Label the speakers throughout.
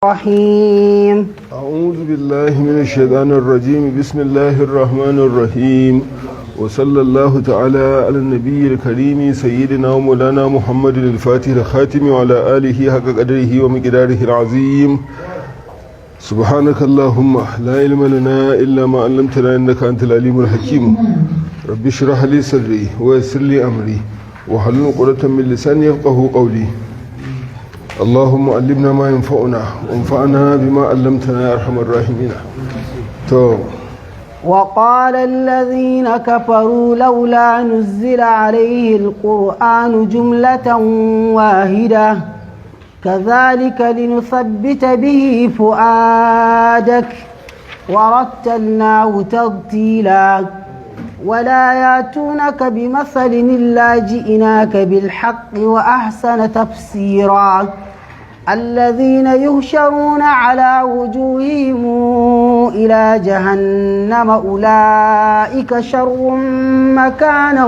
Speaker 1: الرحيم.
Speaker 2: أعوذ بالله من الشيطان الرجيم. بسم الله الرحمن الرحيم، وصلى الله تعالى على النبي الكريم سيدنا ومولانا محمد الفاتح الخاتم وعلى آله حق قدره ومقداره العظيم. سبحانك اللهم لا علم لنا إلا ما علمتنا إنك أنت العليم الحكيم. رب اشرح لي صدري ويسر لي أمري واحلل عقدة من لساني يفقه قولي. اللهم علمنا ما ينفعنا وانفعنا بما علمتنا يا ارحم الراحمين. To.
Speaker 1: وقال الذين كفروا لولا نزل عليه القرآن جملة واحدة، كذلك لنثبت به فؤادك ورتلناه ترتيلا. ولا ياتونك بمثل إلا جئناك بالحق وأحسن تفسيرا. الذين يهشرون على وجوههم إلى جهنم أولئك شر مكانا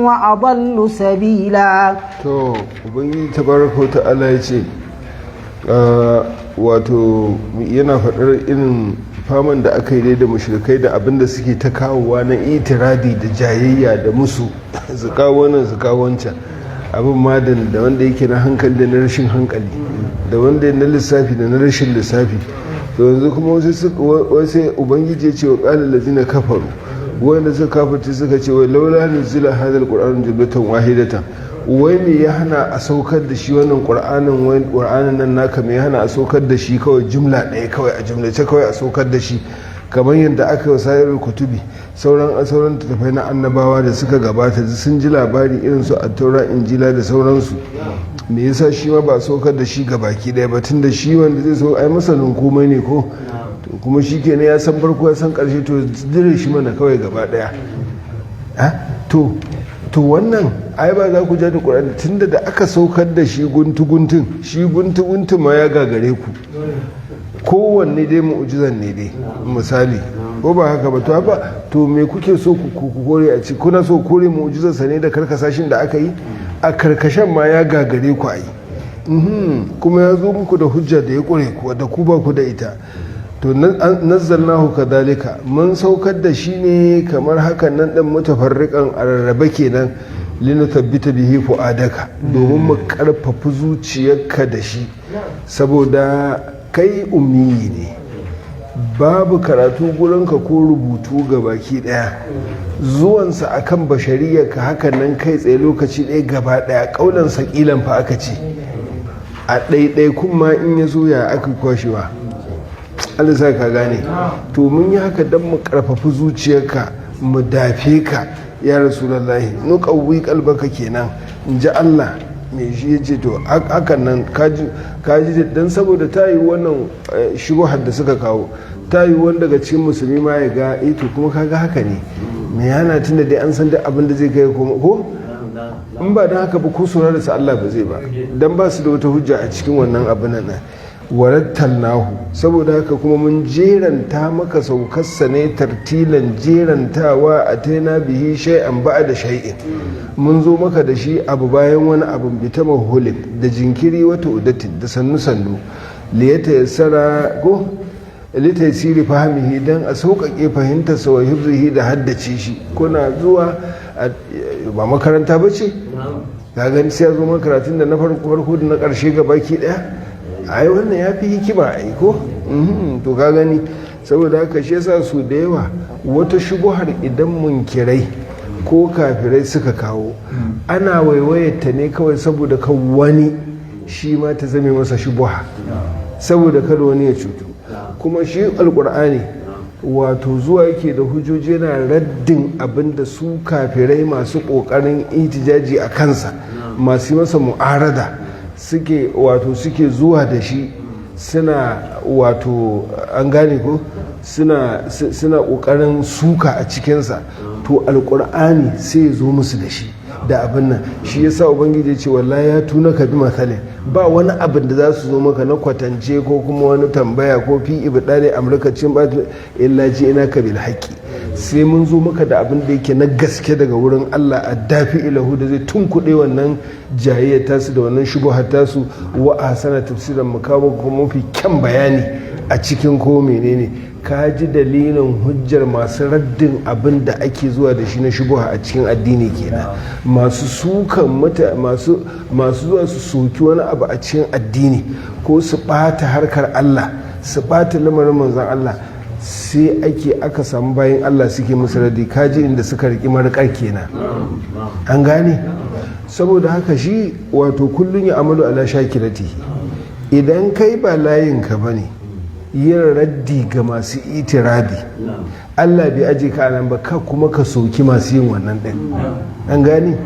Speaker 1: وأضل سبيلا.
Speaker 2: To, Ubangiji tabaraka wa ta'ala ya ce, wato yana faɗar irin faman da aka yi dai da mushrikai da abin da suke ta kawowa na itiradi da jayayya da musu, su kawo wannan, su kawo wancan abin ma, da wanda yake na hankali da na rashin hankali, da wanda na lissafi da na rashin lissafi. To, yanzu kuma wasu Ubangiji ya ce wa qala lazina kafaru, wanda suka kafirci suka ce wai laula nuzila hadal qur'anu jumlatan wahidatan. Wai me ya hana a saukar da shi wannan Qur'anin, wai Qur'anin nan naka, me ya hana a saukar da shi kawai jumla ɗaya, kawai a jumlace kawai a saukar da shi, kamar yadda aka yi sayar kutubi, sauran tafai na annabawa da suka gabata sun ji labari, irin su Attaura, Injila da sauransu? Me yasa shi ma ba a saukar da shi ga baki ɗaya ba, tun da shi wanda zai so ai masanin komai ne ko? To, kuma shi kenan ya san farko, ya san ƙarshe, to dire shi mana kawai gaba ɗaya. To wannan ai ba za ku ja da Ƙur'ani, tunda da aka saukar da shi guntu guntun, shi guntu guntun ma ya gagare ku. Kowanne dai mu'ujizan ne dai misali, ko ba haka ba? To ba, to me kuke so ku kore a ci? Kuna so kore mu'ujizarsa ne da karkasashin da aka yi a karkashen ma ya gagare ku a yi. Kuma ya zo muku da hujja da ya kure ku, da ku ba ku da ita. To, nazzalnahu kadhalika, mun saukar da shi ne kamar hakan nan din, mutafarriqan, a rarrabe kenan, linuthabbita bihi fu'adaka, domin mu karfafi zuciyarka da shi, saboda kai ummiyi ne, babu karatu gurinka ko rubutu ga baki daya. Zuwansa akan bashariyarka hakan nan kai tsaye lokaci ɗaya gaba ɗaya, ƙaulan saƙilan fa aka ce, a ɗaiɗaikun ma in ya zo ya aka kwashewa? Allah sa ka gane. To, mun yi haka don mu karfafi zuciyarka, mu dafe ka ya Rasulullahi, nuqawwi qalbaka kenan, in ji Allah mai shi ya ce. To, hakan nan kaji don saboda ta yi wannan shubuhar da suka kawo, ta yi wani daga cikin musulmi ma ya ga eh, to kuma kaga haka ne, me yana, tunda dai an san duk abin da zai kai ko in ba don haka ba, ko saurara su Allah ba zai ba, don ba su da wata hujja a cikin wannan abin nan. Warattalnahu, saboda haka kuma mun jeranta maka saukarsa ne tartilan, jerantawa, a taina bihi shay'an da shay'in, mun zo maka da shi abu bayan wani abu, bi ta mahulin, da jinkiri, wata udatin, da sannu sannu, liyata yassara ko litaysiri fahmihi, dan a sauƙaƙe fahimtar sa, wa hifzihi, da haddace shi. Kuna zuwa ba makaranta ba ce, ka gani, sai ya zo makaratun da na farko farko da na ƙarshe ga baki ɗaya. Ai wannan ya fi hikima ai ko? To, ka gani, saboda haka shi yasa su da yawa wata shubuhar idan munkirai ko kafirai suka kawo, ana waiwayar ta ne kawai saboda kan wani shi ma ta zame masa shubuha, saboda kada wani ya cutu. Kuma shi Alkur'ani wato zuwa yake da hujjoji, yana raddin abin da su kafirai masu ƙoƙarin ihtijaji a kansa, masu masa mu'arada suke, wato suke zuwa da shi, suna, wato an gane ko, suna ƙoƙarin suka a cikinsa. To, Alƙur'ani sai ya zo musu da shi da abin nan. Shi yasa Ubangiji ya ce wallahi ya tuna ka bi masalin, ba wani abin da za su zo maka na kwatance ko kuma wani tambaya ko fi ibdali amurka cin ba illa ji ina ka bil haqqi, Sai mun zo maka da abin da yake na gaske daga wurin Allah, a dafi ilahu, da zai tunkuɗe wannan jayayyar tasu da wannan shubuhar tasu, wa ahsana tafsiran, mu kawo kuma mafi kyan bayani a cikin ko menene. Ka ji dalilin hujjar masu raddin abin da ake zuwa da shi na shubuha a cikin addini kenan. Masu sukan muta, masu zuwa su soki wani abu a cikin addini ko su ɓata harkar Allah, su ɓata lamarin manzon Allah, sai aka samu bayan Allah suke musu raddi. Kaji inda suka riƙi marƙar kenan, an gane? Saboda haka shi wato kullum ya amalu ala shakilatihi. Idan kai ba layinka ba ne yin raddi ga masu itirabi, Allah bai aje ka nan ba, ka kuma ka soki masu yin wannan ɗin, an gane?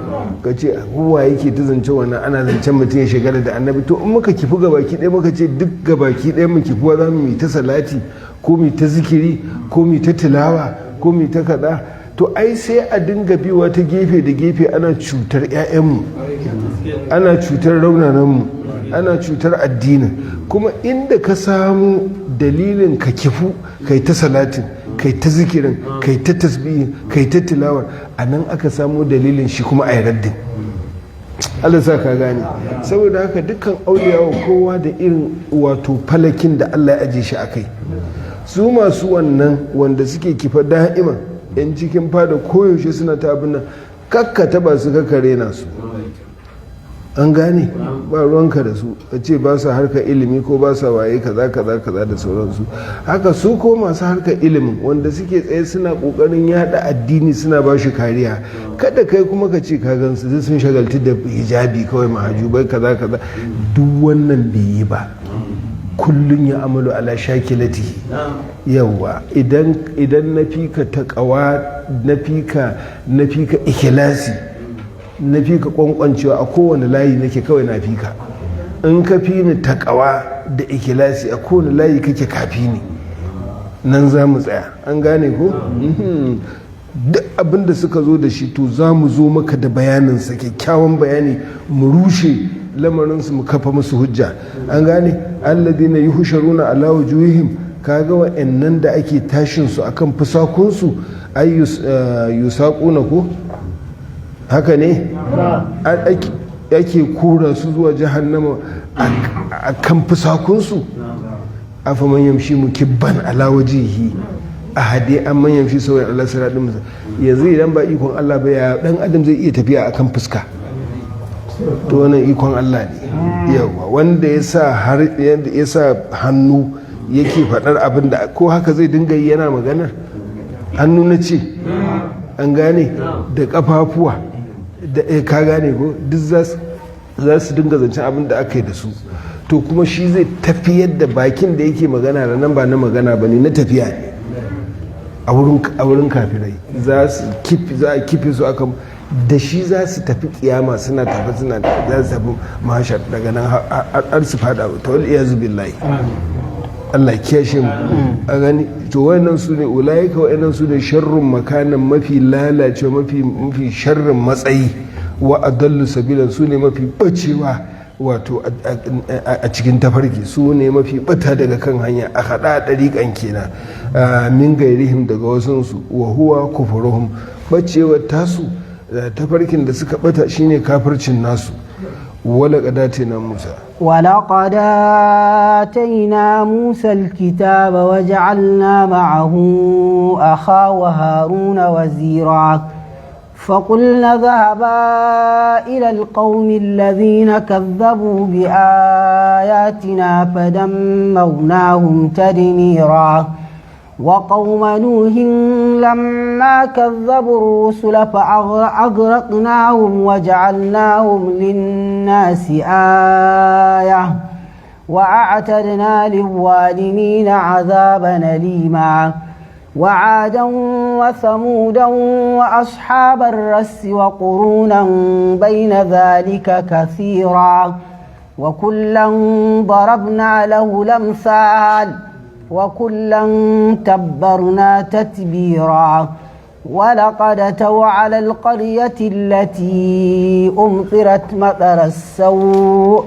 Speaker 2: Ka ce huwa yake ta zance wannan, ana zancen mutum ya shagala da annabi. To in muka kifi gabaki ɗaya, muka ce duk gabaki ɗaya mu kifuwa za mu yi ta salati ko mu ta zikiri ko mu ta tilawa ko mu ta kaza, to ai sai a dinga biwa ta gefe da gefe ana cutar 'ya'yanmu, ana cutar raunananmu, ana cutar addinin. Kuma inda ka samu dalilin ka kifu kai ta salatin, kai ta zikirin, kai ta tasbihin, kai ta tilawar, a nan aka samu dalilin shi kuma a raddin. Allah sa ka gane. Saboda haka dukkan auliyawa kowa da irin wato falakin da Allah ya aje shi a kai. Su masu wannan wanda suke kifa da'iman yan cikin fada koyaushe suna ta abin nan, kakka taba su, kakka rena su, an gane? Ba ruwanka da su, a ce ba su harkar ilimi ko ba su waye kaza kaza kaza da sauransu. Haka su ko masu harkar ilimin wanda suke tsaye suna kokarin yada addini, suna ba shi kariya, kada kai kuma ka ce ka gansu zai sun shagaltu da hijabi kawai, mahajubai kaza kaza. Duk wannan bai yi ba. Kullun ya amalu ala shakilati. Yawa, idan na fika taqwa, na fika ikhlasi, na fi ka kwankwancewa a kowane layi nake, kawai na fi ka. In ka fi ni takawa da ikilasi a kowane layi kake, kafi ni, nan za mu tsaya, an gane ko? Duk abin da suka zo da shi, to za mu zo maka da bayaninsa, kyakkyawan bayani, mu rushe lamarinsu, mu kafa musu hujja, an gane? Alladina yuhsharuna ala wujuhihim, kaga wa'annan da ake tashin su akan fusakunsu, ay yusaquna ko haka ne, ake kora su zuwa jahannama a kan fusakunsu. Afa man yamshi mukibban ala wajihi a hade an man yamshi sauran Allah siratin musa. Yanzu idan ba ikon Allah ba, ya dan adam zai iya tafiya akan fuska? To wannan ikon Allah ne. Yawa, wanda ya sa har ya sa hannu yake faɗar abin da ko haka zai dinga yi yana maganar hannu na ce, an gane? Da kafafuwa da ka gane ko, duk za su dinga zancen abin da aka yi da su. To kuma shi zai tafiyar da bakin da yake magana da nan ba na magana ba ne, na tafiya ne. A wurin kafirai za a kife su aka da shi, za su tafi kiyama, suna tafi, suna za su tafi mahashar, daga nan har su fada ta, wal iyazu billahi. Allah kiyashe mu, a gani? To wayannan su ne ulaika, wayannan su ne sharrun makanan, mafi lalacewa, mafi sharrin matsayi, wa adallu sabilan, su ne mafi bacewa wato a cikin tafarki, su ne mafi bata daga kan hanya, a hada ɗariƙan kenan, min gairihim, daga wasunsu. Wa huwa kufuruhum, bacewar tasu, tafarkin da suka bata shine kafircin nasu. Wala qadatina Musa.
Speaker 1: ولقد آتينا موسى الكتاب وجعلنا معه أخاه هارون وزيرا، فقلنا اذهبا إلى القوم الذين كذبوا بآياتنا فدمرناهم تدميرا، وقوم نوح لما كذبوا الرسل فأغرقناهم وجعلناهم للناس آية، وأعتدنا للظالمين عذابا أليما، وعادا وثمودا وأصحاب الرس وقرونا بين ذلك كثيرا، وكلا ضربنا له الأمثال وكلا تبرنا تتبيرا، ولقد أتوا على القرية التي أمطرت مطر السوء،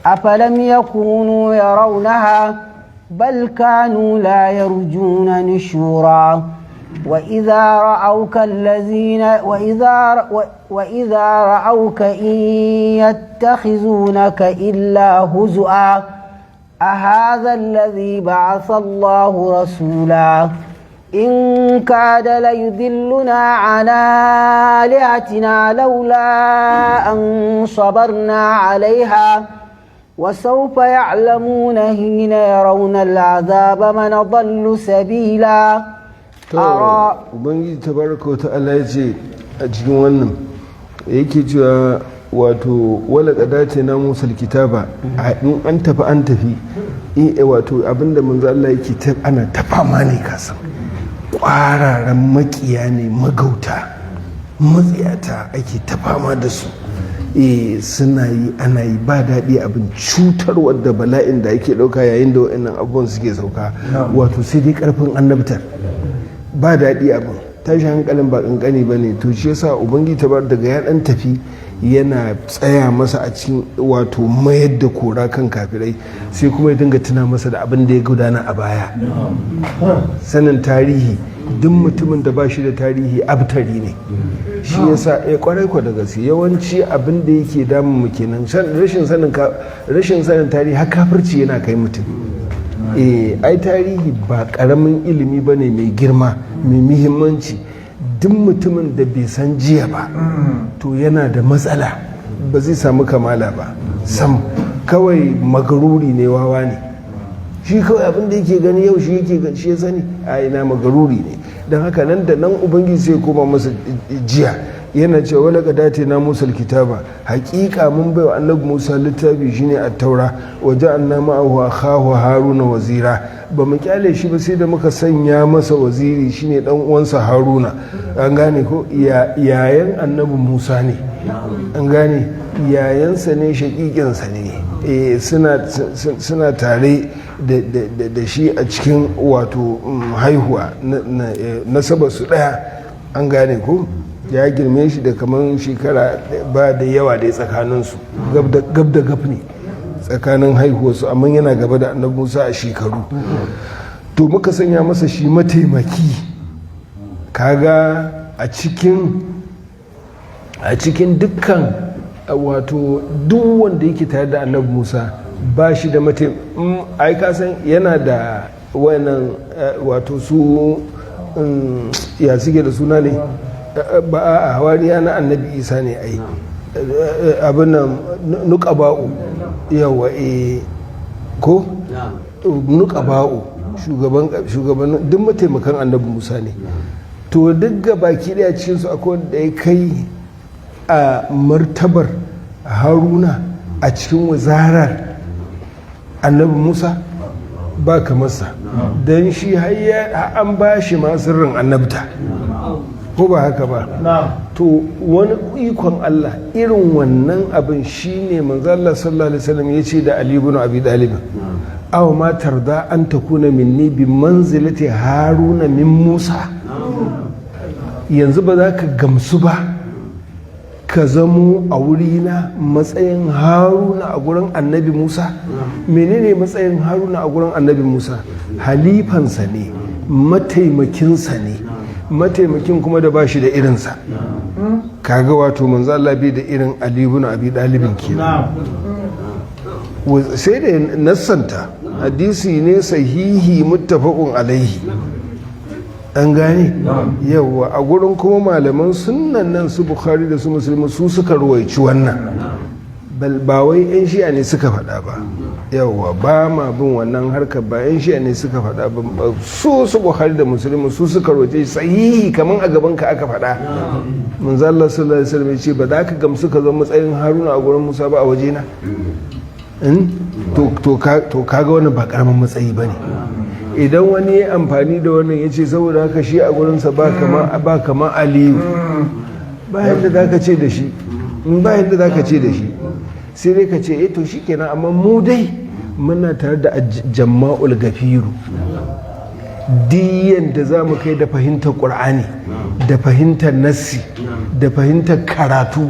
Speaker 1: أفلم يكونوا يرونها، بل كانوا لا يرجون نشورا. وإذا رأوك الذين وإذا وإذا رأوك إن يتخذونك إلا هزؤا أهذا الذي بعث الله رسولا إن كاد ليذلنا على آلهتنا لولا أن صبرنا عليها وسوف يعلمون حين يرون العذاب من ضل سبيلا.
Speaker 2: To, Ubangiji tabaraka ta'ala ya ce a cikin wannan yake cewa, wato wala qadati na Musa kitaba, in an tafi an tafi, wato abinda manzo Allah yake ta ana ta fama ne, kasan kwararan makiya ne, magauta, matsiyata ake ta fama da su. Suna yi, ana yi, ba daɗi abin, cutarwar da bala'in da ake ɗauka yayin da wa'annan abubuwan suke sauka, wato sai dai ƙarfin annabtar. Ba daɗi abin, tashi hankalin ba ƙanƙani ba ne. To, shi yasa Ubangiji ta bar daga ya ɗan tafi yana tsaya masa a cikin wato mayar da kora kan kafirai, sai kuma ya dinga tuna masa da abin da ya gudana a baya. Sanin tarihi, duk mutumin da ba shi da tarihi abtari ne. Shi yasa ya kwarai kwa da gaske, yawanci abin da yake damun mu kenan, rashin sanin tarihi, har kafirci yana kai mutum. Ai tarihi ba karamin ilimi ba ne, mai girma, mai muhimmanci. Duk mutumin da bai san jiya ba, to yana da matsala, ba zai samu kamala ba sam. Kawai magaruri ne, wawa ne shi. Kawai abin da yake gani yau shi yake gani, shi ya sani a ina, magaruri ne. Don haka nan da nan Ubangiji sai koma masa jiya, yana cewa wala qadati na Musa kitaba, hakika mun bai wa Annabi Musa littafi, shine at-Taura, wa ja'alna ma'ahu akhahu Haruna wazira. Ba mu kyale shi ba sai da muka sanya masa waziri, shine dan uwansa Haruna. An gane ko? Yayan Annabi Musa ne, an gane, yayansa ne, shakikinsa ne. Suna tare da shi a cikin wato haihuwa, nasabar su daya, an gane ko? Ya girme shi da kamar shekara ba da yawa dai tsakaninsu, gab da gab ne tsakanin haihuwarsu, amma yana gaba da Annabi Musa a shekaru. To, muka sanya masa shi mataimaki. Kaga a cikin dukkan wato duk wanda yake tare da Annabi Musa ba shi da mataimaki. Ai ka san yana da wannan, wato su ya suke da suna ne, ba a hawariya na Annabi Isa ne, ai abin nan nukaba'u, yawa, ko nukaba'u, shugaban duk mataimakan Annabi Musa ne. To, duk ga baki daya cikinsu akwai wanda ya kai a martabar Haruna a cikin wazarar Annabi Musa? Ba kamarsa, don shi har an ba shi ma sirrin annabta, ko ba haka ba? To, wani ikon Allah, irin wannan abin shine manzo Allah sallallahu alaihi wasallam ya ce da Ali ibn Abi Talib: "Aw ma tarda an takuna minni bi manzilati Haruna min Musa?" Yanzu ba za ka gamsu ba ka zamo a wurina matsayin Haruna a gurin Annabi Musa? Menene matsayin Haruna a gurin Annabi Musa? Halifansa ne, mataimakinsa ne, mataimakin kuma da ba shi da irinsa. Kaga wato manzo Allah bai da irin Ali ibn Abi Dalibin kenan. Sai da nassanta, hadisi ne sahihi muttafaqun alaihi, an gane, yawa. A gurin kuma malaman sunnan nan, su Bukhari da su Musulmi, su suka ruwaici wannan, ba wai 'yan Shi'a ne suka faɗa ba. Yawa, ba ma bin wannan harkar, ba 'yan Shi'a ne suka faɗa ba. Su Bukhari da Musulmi su suka ruwaice sahihi, kamar a gaban ka aka faɗa. Manzo Allah sallallahu alaihi wasallam ya ce: "Ba za ka gamsu ka zama matsayin Haruna a gurin Musa ba a wajena?" To, kaga wannan ba karamin matsayi bane. Idan wani ya amfani da wannan ya ce saboda haka shi a gurinsa ba kama Aliyu, ba yadda za ka ce da shi, ba yadda za ka ce da shi, sai dai ka ce eh, to shi kenan. Amma mu dai muna tare da jamma'ul gafiru. Diyan da za mu kai da fahimtar Ƙur'ani, da fahimtar nassi, da fahimtar karatu,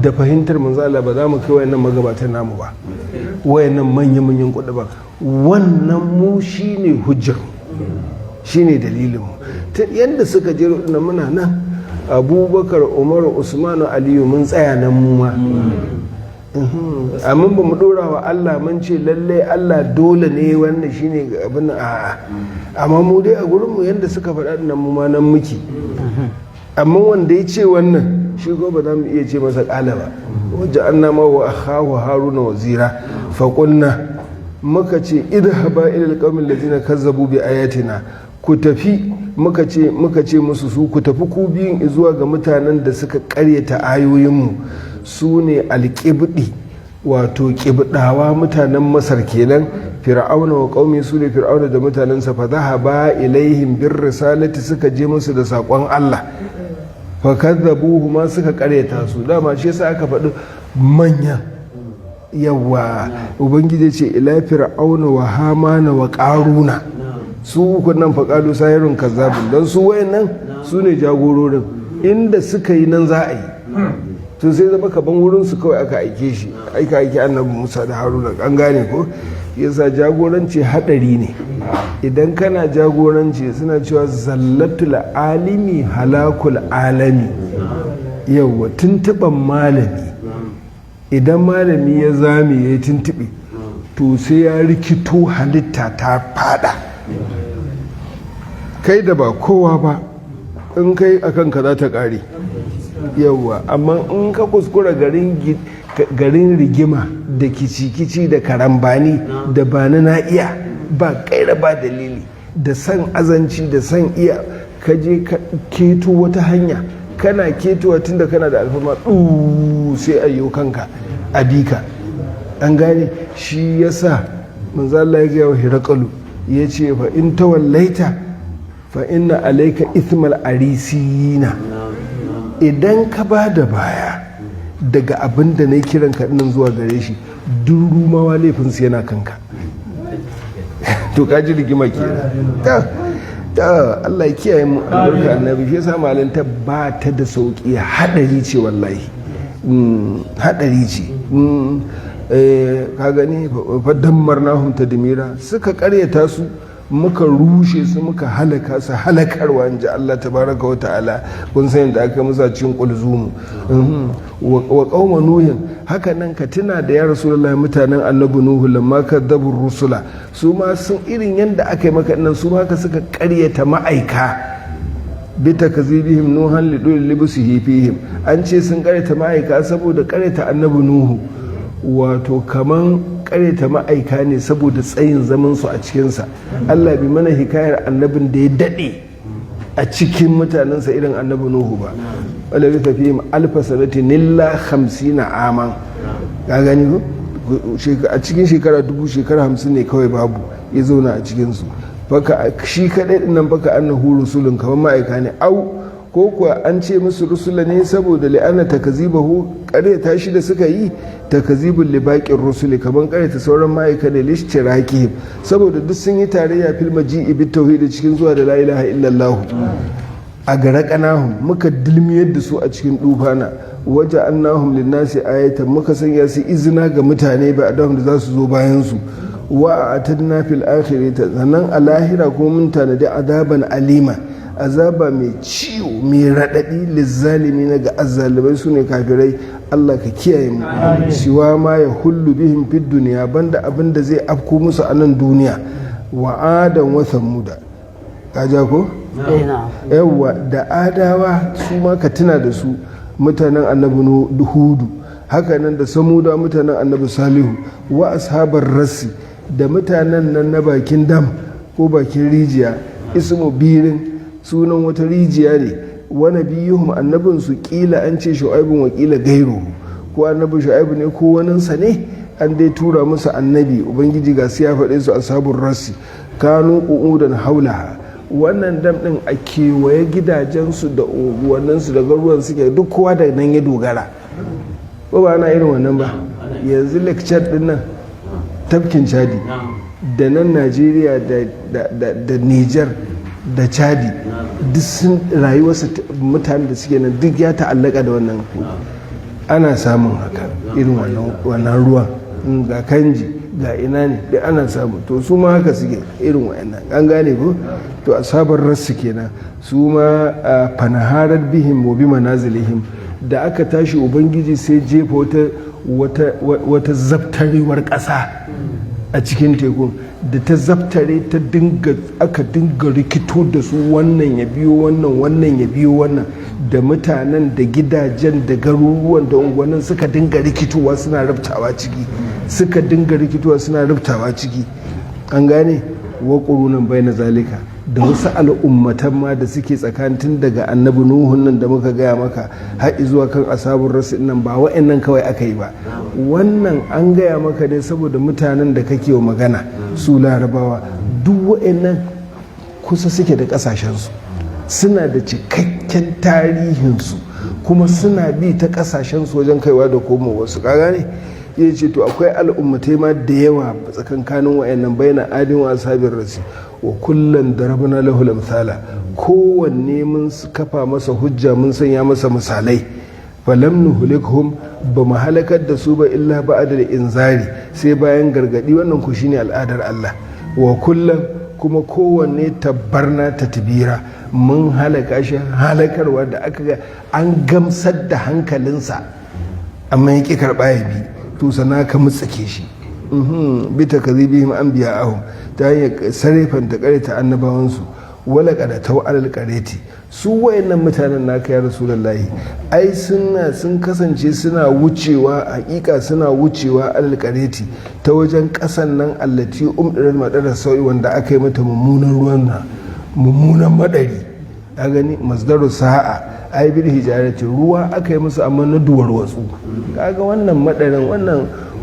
Speaker 2: da fahimtar manzo Allah, ba za mu kai wayannan magabatan namu ba, wayannan manya-manyan kuɗi ba. Wannan mu shine hujjar. Shine dalilinmu. Ta yadda suka jero ɗin muna nan, Abubakar, Umaru, Usmanu, Aliyu, mun tsaya nan mu ma. Amma ba mu dora wa Allah mun ce lallai Allah dole ne wannan shine abin, a'a. Amma mu dai a gurinmu, yadda suka faɗa nan, mu ma nan muke. Amma wanda ya ce wannan, shi ko ba za mu iya ce masa ƙala ba. Wajen an nama wa akhahu Haruna wazira. Faƙunna, muka ce, idhaba ila alqawmin allazina kazzabu bi ayatina, ku tafi. Muka ce musu su, ku tafi ku biyun zuwa ga mutanen da suka ƙaryata ayoyinmu, su ne alƙibɗi, wato ƙibɗawa, mutanen Masar kenan, Fir'auna wa qaumi, su ne Fir'auna da mutanensa. Fa dhahaba ilaihim bir risalati, suka je musu da saƙon Allah. Fa kadzabuhu ma, suka ƙaryata su. Dama shi yasa aka faɗi manyan. Yawa, Ubangiji ce ila Fir'auna wa Hamana wa Qaruna, su uku nan. Fa qalu sahirun kazzabun, dan su wayannan su ne jagororin, inda suka yi nan za a yi. To sai zama kaban wurin su kawai aka aike shi, aiki Annabi Musa da Haruna. An gane ko? Yasa jagoranci hadari ne. Idan kana jagoranci, suna cewa zallatul alimi halakul alami. Yawa, tuntuɓan malami, idan malami ya zame ya yi tuntuɓe, to sai ya rikito halitta ta fada. Kai da ba kowa ba, in kai akan ka za ta ƙare. Yawwa, amma in ka kuskura garin rigima da kici-kici da karambani da bani na iya, ba kaira ba dalili, da san azanci da san iya, ka je ka keto wata hanya, kana ketowa, tunda kana da alfarma, ɗu sai ayyo kanka a bika. An gane? Shi yasa Manzo Allah ya gaya wa Hirakalu, ya ce, fa in tawallaita fa inna alayka ithmal arisiyina. Idan ka ba da baya daga abin da na kiran ka nan zuwa gare shi, duk Rumawa laifinsu yana kanka. To ka ji rigima ke ta. Allah ya kiyaye mu, albarka Annabi. Shi yasa malanta ba ta da sauki, hadari ce wallahi, hadari ce. Ka gani, fa dammarnahum tadmira, suka karyata su, muka rushe su, muka halaka su halakarwa, in ji Allah tabaraka wa ta'ala. Kun san yadda aka musa cikin kulzumu. Wa qauma Nuhin, haka nan ka tuna da, ya Rasulullahi, mutanen Annabi Nuhu, lamma kadzabur rusula, su ma sun irin yadda aka yi maka nan, su ma ka suka karyata ma'aika. Bi takzibihim Nuhan lidul libsihi fihim, an ce sun karyata ma'aika saboda karyata Annabi Nuhu, wato kaman karyata ma'aika ne saboda tsayin zaman su a cikinsa. Allah bi mana hikayar annabin da ya daɗe a cikin mutanensa irin Annabi Nuhu ba. Wala bi fihim alfa sanatin illa 50 aman. Ka gani ko? A cikin shekara 1000, shekara 50 ne kawai babu ya zauna a cikinsu. Baka shi kadai din nan, baka annahu rusulun, kamar ma'aika ne. Au ko kuwa an ce musu rusula ne saboda li'anna takzibahu, ƙaryata shi da suka yi, takzibul libaqir rusuli, kamar ƙaryata sauran ma'aika ne, lishtirakihim, saboda duk sun yi tarayya, fil maji'i bit tauhid, cikin zuwa da la ilaha illallah. A garaqanahum, muka dilmiyar da su a cikin dufana. Waje annahum linnasi ayatan, muka sanya su izina ga mutane ba da za su zo bayan su. Wa atadna fil akhirati, sannan a lahira kuma mun tanadi azaban alima, azaba mai ciwo, mai raɗaɗi, lizzalimi na, ga azzalimai, su ne kafirai. Allah ka kiyaye mu. Siwa ma ya hullu bihim fid duniya, banda abin da zai afko musu a nan duniya. Wa adan wa samuda, kaja ko? Yawwa, da Adawa, su ma ka tuna da su, mutanen Annabi Hudu. Haka nan da Samuda, mutanen Annabi Salihu. Wa ashabar rassi, da mutanen nan na bakin dam ko bakin rijiya, ismu birin, sunan wata rijiya ne. Wani biyuhum, annabin su, kila an ce Shu'aibun wa kila gairuhu, ko Annabi Shu'aibu ne ko waninsa ne, an dai tura musu annabi. Ubangiji ga su ya faɗe su, ashabur rassi, kanu qu'udan haulaha. Wannan dam din a kewaye gidajensu da unguwanninsu da garuruwan suke, duk kowa da nan ya dogara. Ko ba ana irin wannan ba yanzu? Lake Chad din nan, tafkin Chadi, da nan Najeriya da Niger da Chadi, duk sun rayuwarsu, mutanen da suke nan duk ya ta'allaka da wannan. Ana samun haka irin wannan ruwan ga Kanji. ga ina ne da ana samu. To su ma haka suke irin wa'annan, an gane ko? To asabar rassu kenan su ma, fanaharar bihim wa bi manazilihim. Da aka tashi, Ubangiji sai jefa wata zabtarewar ƙasa a cikin tekun da ta zabtare ta dinga, aka dinga rikito da su, wannan ya biyo wannan, wannan ya biyo wannan, da mutanen da gidajen da garuruwan da unguwannin suka dinga rikitowa suna rubtawa ciki, suka dinga rikitowa suna rubtawa ciki, an gane? Wa qurunan baina zalika, da wasu al'ummatan ma da suke tsakanin tun daga Annabi Nuhun nan da muka gaya maka har zuwa kan asabun rasu nan. Ba wa'annan kawai aka yi ba. Wannan an gaya maka ne saboda mutanen da kake wa magana su Larabawa. Duk wa'annan kusa suke da kasashensu, suna da cikakken tarihinsu, kuma suna bi ta kasashensu wajen kaiwa da komowa su, ka gane? Ya ce to akwai al'ummatai ma da yawa tsakankanin wa'annan, baina adin wa ashabin rasi. Wa kullan darabna lahu amsala, kowanne mun kafa masa hujja, mun sanya masa misalai. Falam nuhlikhum, ba mu halakar da su ba, illa ba'da inzari, sai bayan gargadi. Wannan ku shine al'adar Allah. Wa kullan, kuma kowanne, tabbarna tatbira, mun halaka shi halakarwa da aka ga an gamsar da hankalinsa, amma ya ƙi karɓa ya bi, to sana ka mutsake shi bi takzibihim anbiya'ahum, ta hanyar sarrafanta ta annabawansu. Wala qad atau alal qaryati, su wayannan mutanen naka, ya Rasulullahi, ai suna sun kasance suna wucewa, hakika suna wucewa, alal qaryati, ta wajen kasan nan, allati umdirat madarar sau'i, wanda aka yi mata mummunan ruwan na mummunan madari, a gani? Masdaru sa'a ai bil hijarati, ruwa aka yi musu amma na duwar watsu. Kaga wannan madarin,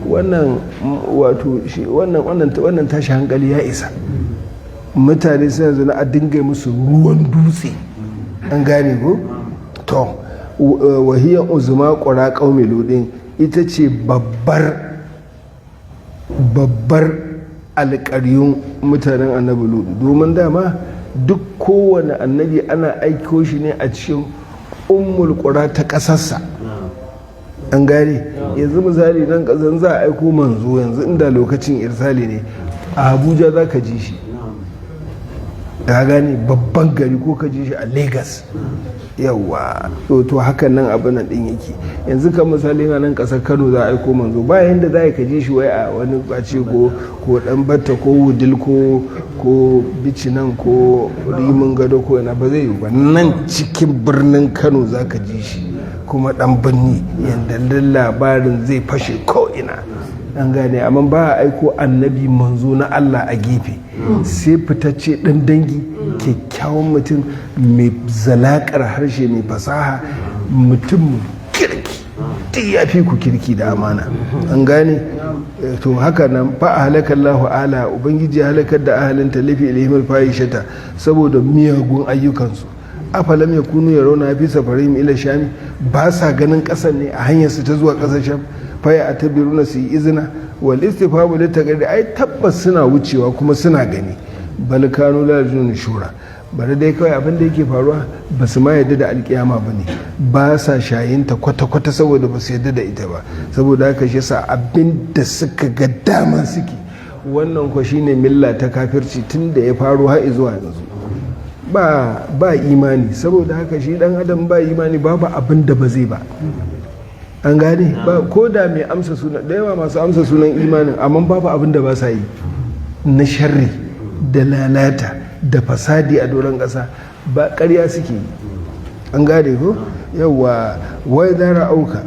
Speaker 2: wannan wato shi wannan tashi hankali ya isa. Mutane suna zaune a dinga musu ruwan dutse, an gane ko? To wahiyar uzuma qura qaumi Ludin, ita ce babbar alƙaryun mutanen Annabi Ludu, domin dama duk kowane annabi ana aiko shi ne a cikin ummul qura ta ƙasarsa, an gane? Yanzu misali nan ƙasan za a aiko manzo yanzu, inda lokacin irsali ne, a Abuja za ka ji shi, ka gane? Babban gari, ko ka ji shi a Lagos. Yawa, to hakan nan abin nan din yake. Yanzu kan misali a nan kasar Kano za a aiko manzo, ba yanda za ka ji shi wai a wani bace ko Dan Batta ko Wudil ko Bici nan ko Rimin Gado ko ina, ba zai yi ba. Nan cikin birnin Kano za ka ji shi, kuma dan birni yanda labarin zai fashe ko ina, an gane? Amma ba a aiko annabi manzo na Allah a gefe, sai fitacce, ɗan dangi, kyakkyawan mutum mai zalakar harshe, mai fasaha, mutum kirki, duk ya fi ku kirki da amana, an gane? To haka nan fa a halakar lahu ala, Ubangiji ya halakar da ahalin ta lifi ilhimar fahishata, saboda miyagun ayyukansu. Afalam yakunu yarawna fi safarihim ila shami, ba sa ganin ƙasar ne a hanyar su ta zuwa ƙasar Sham? Faya a tabiruna, su yi izina. Wal istifhamu litaqrir, ai tabbas suna wucewa kuma suna gani. Bal kanu la yarjun shura, bari dai kawai abin da yake faruwa, ba su ma yadda da alkiyama ba ne, ba sa shayinta kwata-kwata, saboda ba su yadda da ita ba. Saboda haka shi sa abin da suka ga dama suke. Wannan ko shine milla ta kafirci tun da ya faru har zuwa yanzu, ba imani. Saboda haka shi dan adam ba imani, babu abin da ba zai ba, an gane ba? Ko da mai amsa sunan, da yawa masu amsa sunan imanin, amma babu abin da ba sa yi na sharri da lalata da fasadi a doron ƙasa, ba ƙarya suke yi, an gane ko? Yawa, wai zara auka,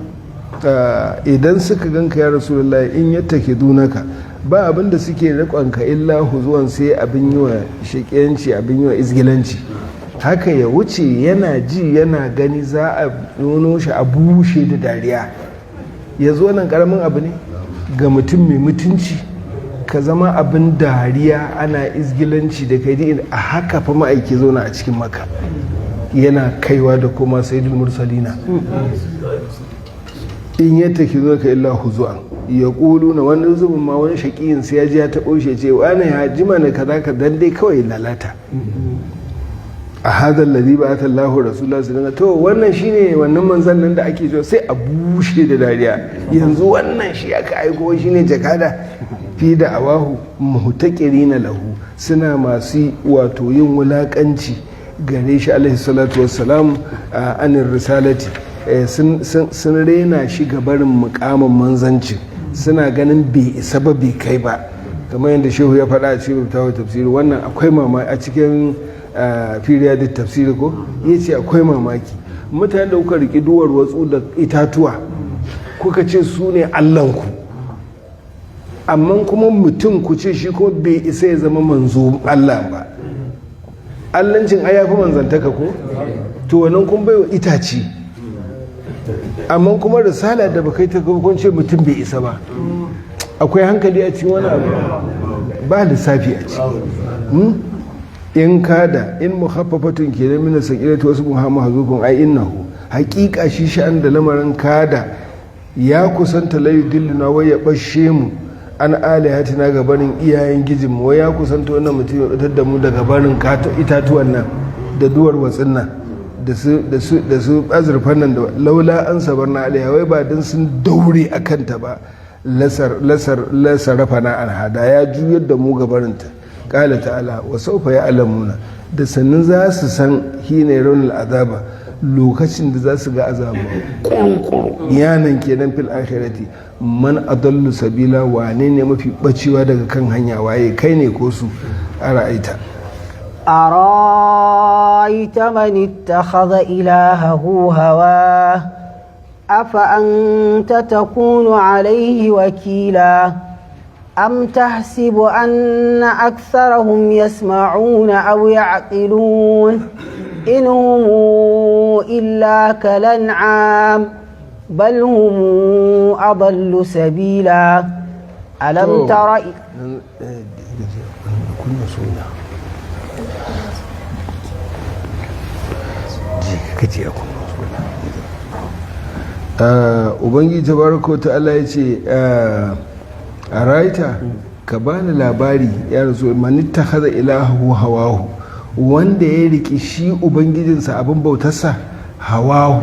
Speaker 2: idan suka ganka ya Rasulullahi, in yattakidunaka, ba abin da suke riƙonka illa huzuwan, sai abin yi wa shaƙiyanci, abin yi wa izgilanci. Haka ya wuce, yana ji yana gani, za a nuno shi a bushe da dariya. Ya zo nan karamin abu ne ga mutum mai mutunci ka zama abin dariya, ana izgilanci da kai. A haka fa ma'aiki zauna a cikin Maka, yana kaiwa da koma, sayyidul mursalina. In yattakidunaka illa huzuwan ya ƙulu na wani zubin ma, wani shaƙiyin sai ya ji ya taɓo shi, ce wani ya jima na kaza ka dan dai kawai lalata. A hadar ladhi ba'atha Allahu rasulullah sallallahu, to wannan shine wannan manzon nan da ake cewa, sai a bushe da dariya. Yanzu wannan shi aka aiko, shine jakada. Fi da awahu muhtaqirina lahu, suna masu wato yin wulakanci gare shi alaihi salatu wassalam, a anin risalati. Sun rena shi ga barin mukamin manzancin, suna ganin bai isa ba, bai kai ba, kamar yadda shehu ya faɗa a cikin rubutawa tafsiri. Wannan akwai mamaki a cikin firiya da tafsiri ko ya ce akwai mamaki, mutane da kuka riƙi duwar watsu da itatuwa kuka ce su ne allahnku, amma kuma mutum ku ce shi ko bai isa ya zama manzo allah ba. Allancin ai ya fi manzantaka ko? To wannan kun baiwa itace, amma kuma risala da baka yi ta kun ce mutum bai isa ba. Akwai hankali a cikin wani abu? Ba lissafi a ciki. In kada in mukhaffafatun kenan min sakilati wasu muhammad hazukun ai innahu, haqiqa shi sha'an da lamarin, kada ya kusanta, la yudilluna, wai ya bashe mu, an alihatina, ga barin iyayen gijin mu. Wai ya kusanta wannan mutum ya fitar da mu daga barin itatuwan nan da duwar watsin nan da su azurfan nan da laula an sabarna alaiha, wai ba dan sun daure a kanta ba, lasar lasar lasarafa na alhada, ya juyar da mu ga barinta. Qala ta'ala wa sawfa ya'lamuna, da sannan za su san, hina yarawna azaba, lokacin da za su ga azaba kurukuru yanan kenan, fil akhirati, man adallu sabila, wane ne mafi bacewa daga kan hanya, waye, kai ne ko su? Ara'aita.
Speaker 1: أرأيت من اتخذ إلهه هواه، أفأنت تكون عليه وكيلا؟ أم تحسب أن أكثرهم يسمعون أو يعقلون؟ إن هم إلا كالأنعام بل هم أضل سبيلا. ألم تر
Speaker 2: Kunna suna ji kace a kunna suna. Ubangiji tabaraka ta'ala ya ce a raita, ka bani labari ya rasu, manitta haza ilahu hawahu, wanda ya riki shi ubangijinsa abin bautarsa, hawahu,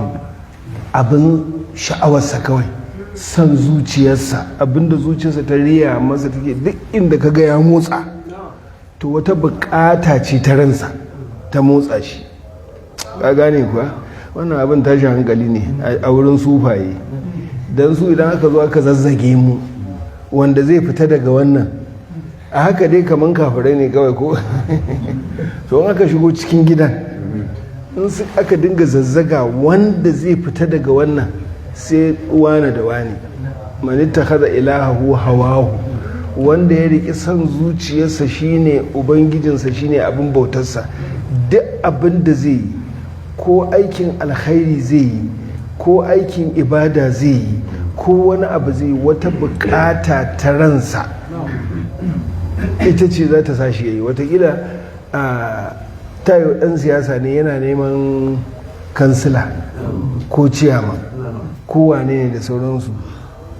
Speaker 2: abin sha'awarsa kawai, son zuciyarsa, abinda zuciyarsa ta riya masa take. Duk inda ka ga ya motsa, to wata bukata ce ta ransa ta motsa shi. Ka gane kuwa? Wannan abin tashi hankali ne a wurin sufaye, don su idan aka zo aka zazzage mu, wanda zai fita daga wannan a haka dai kaman kafirai ne kawai ko. To in aka shigo cikin gidan, in su aka dinga zazzaga, wanda zai fita daga wannan sai wane da wane. Man ittakhadha ilahahu hawahu, wanda ya riki son zuciyarsa shine ubangijinsa, shine abin bautarsa. Duk abin da zai yi, ko aikin alkhairi zai yi, ko aikin ibada zai yi, ko wani abu zai yi, wata bukata ta ransa ita ce za ta sa shi ya yi. Watakila a tayo ɗan siyasa ne, yana neman kansila ko ciyama ko wane ne da sauransu.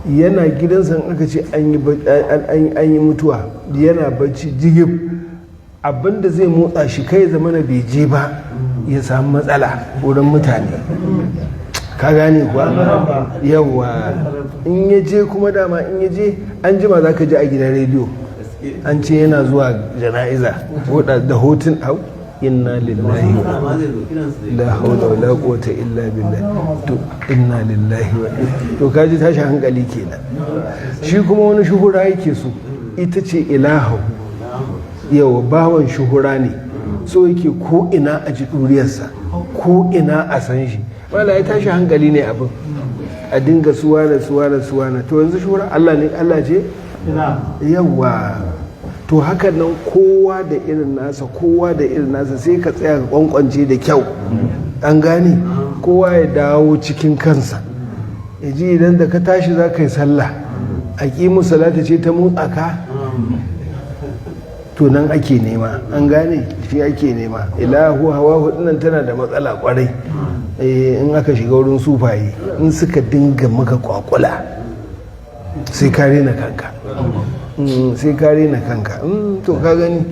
Speaker 2: Yana gidansa, in aka ce an yi mutuwa, yana bacci jigib, abinda zai motsa shi kai zama na bai je ba, ya samu matsala wurin mutane. Ka gane kuwa? Yawa, in ya je kuma, dama in ya je, an jima za ka ji a gidan rediyo an ce yana zuwa jana'iza da hotun. Au, inna lillahi, la haula wala quwwata illa billah. To inna lillahi wa, to kaji tashi hankali kenan. Shi kuma wani shuhura yake so, ita ce ilahu. Yawa, bawan shuhura ne, so yake ko ina a ji duriyarsa, ko ina a san shi. Wala ya tashi hankali ne abin, a dinga suwana suwana suwana. To yanzu shuhura Allah ne? Allah ce? Yawa, to hakan nan kowa da irin nasa, kowa da irin nasa. Sai ka tsaya ka kwankwance da kyau, an gane? Kowa ya dawo cikin kansa ya ji, idan da ka tashi za ka yi sallah, a ƙimu salata ce ta motsa ka, to nan ake nema, an gane? Shi ake nema. Ilahu hawa hudunan tana da matsala kwarai in aka shiga wurin sufaye, in suka dinga maka kwakula, sai ka rena kanka, sai ka rena kanka. To ka gani,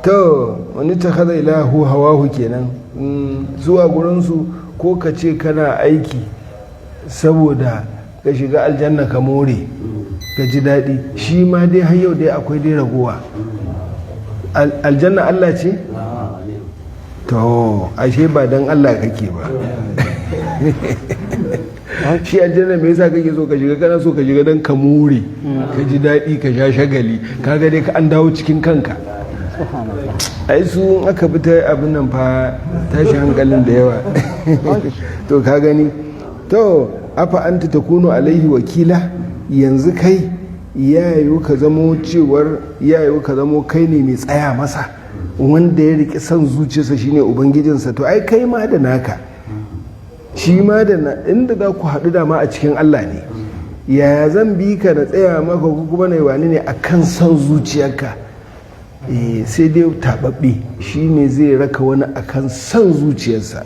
Speaker 2: to wani ta kaza ilahu hawahu kenan zuwa gurinsu. Ko ka ce kana aiki saboda ka shiga aljanna ka more. Ka ji daɗi. Shi ma dai har yau dai akwai dai ragowa. Aljanna Allah ce? To, ashe ba dan Allah kake ba. Shi aljanna me yasa kake so ka shiga? Kana so ka shiga dan ka more, ka ji daɗi, ka sha shagali. Kaga dai ka an dawo cikin kanka. Ai su in aka bi ta abin nan fa, tashi hankalin da yawa. To, ka gani. To, afa anta takunu alaihi wakila? Yanzu kai ya yiwu ka zamo cewar ya yiwu ka zamo kai ne mai tsaya masa, wanda ya riƙe son zuciyarsa shine ubangijinsa. To, ai kai ma da naka, shi ma da na, inda za ku haɗu dama a cikin Allah ne. Yaya zan bi ka na tsaya maka ko kuma na yi wani ne a kan son zuciyarka? Sai dai taɓaɓɓe shi ne zai raka wani akan son zuciyarsa.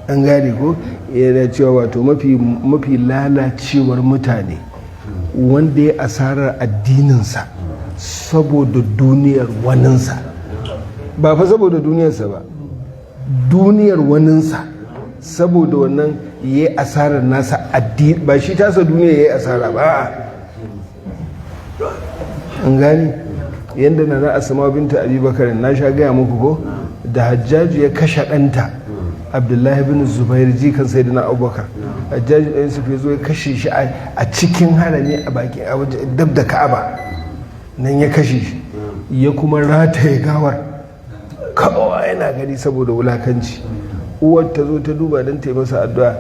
Speaker 2: An gane ko? Yana cewa wato mafi lalacewar mutane wanda ya asarar addininsa saboda duniyar waninsa. Ba fa saboda duniyarsa ba, duniyar waninsa. Saboda wannan ya yi asarar nasa addini. Ba shi tasa duniya ya yi asara ba, a'a. An gani yadda na na Asma binta Abubakar, na sha gaya muku ko, da Hajjaju ya kashe ɗanta Abdullahi bin Zubair, jikan Sayyidina Abubakar. Hajjaju ɗan Yusuf ya zo ya kashe shi a cikin harami, a baki a waje dab da Ka'aba nan ya kashe shi, ya kuma rataye gawar, kowa yana gani saboda wulakanci. Uwar ta zo ta duba don ta yi masa addu'a,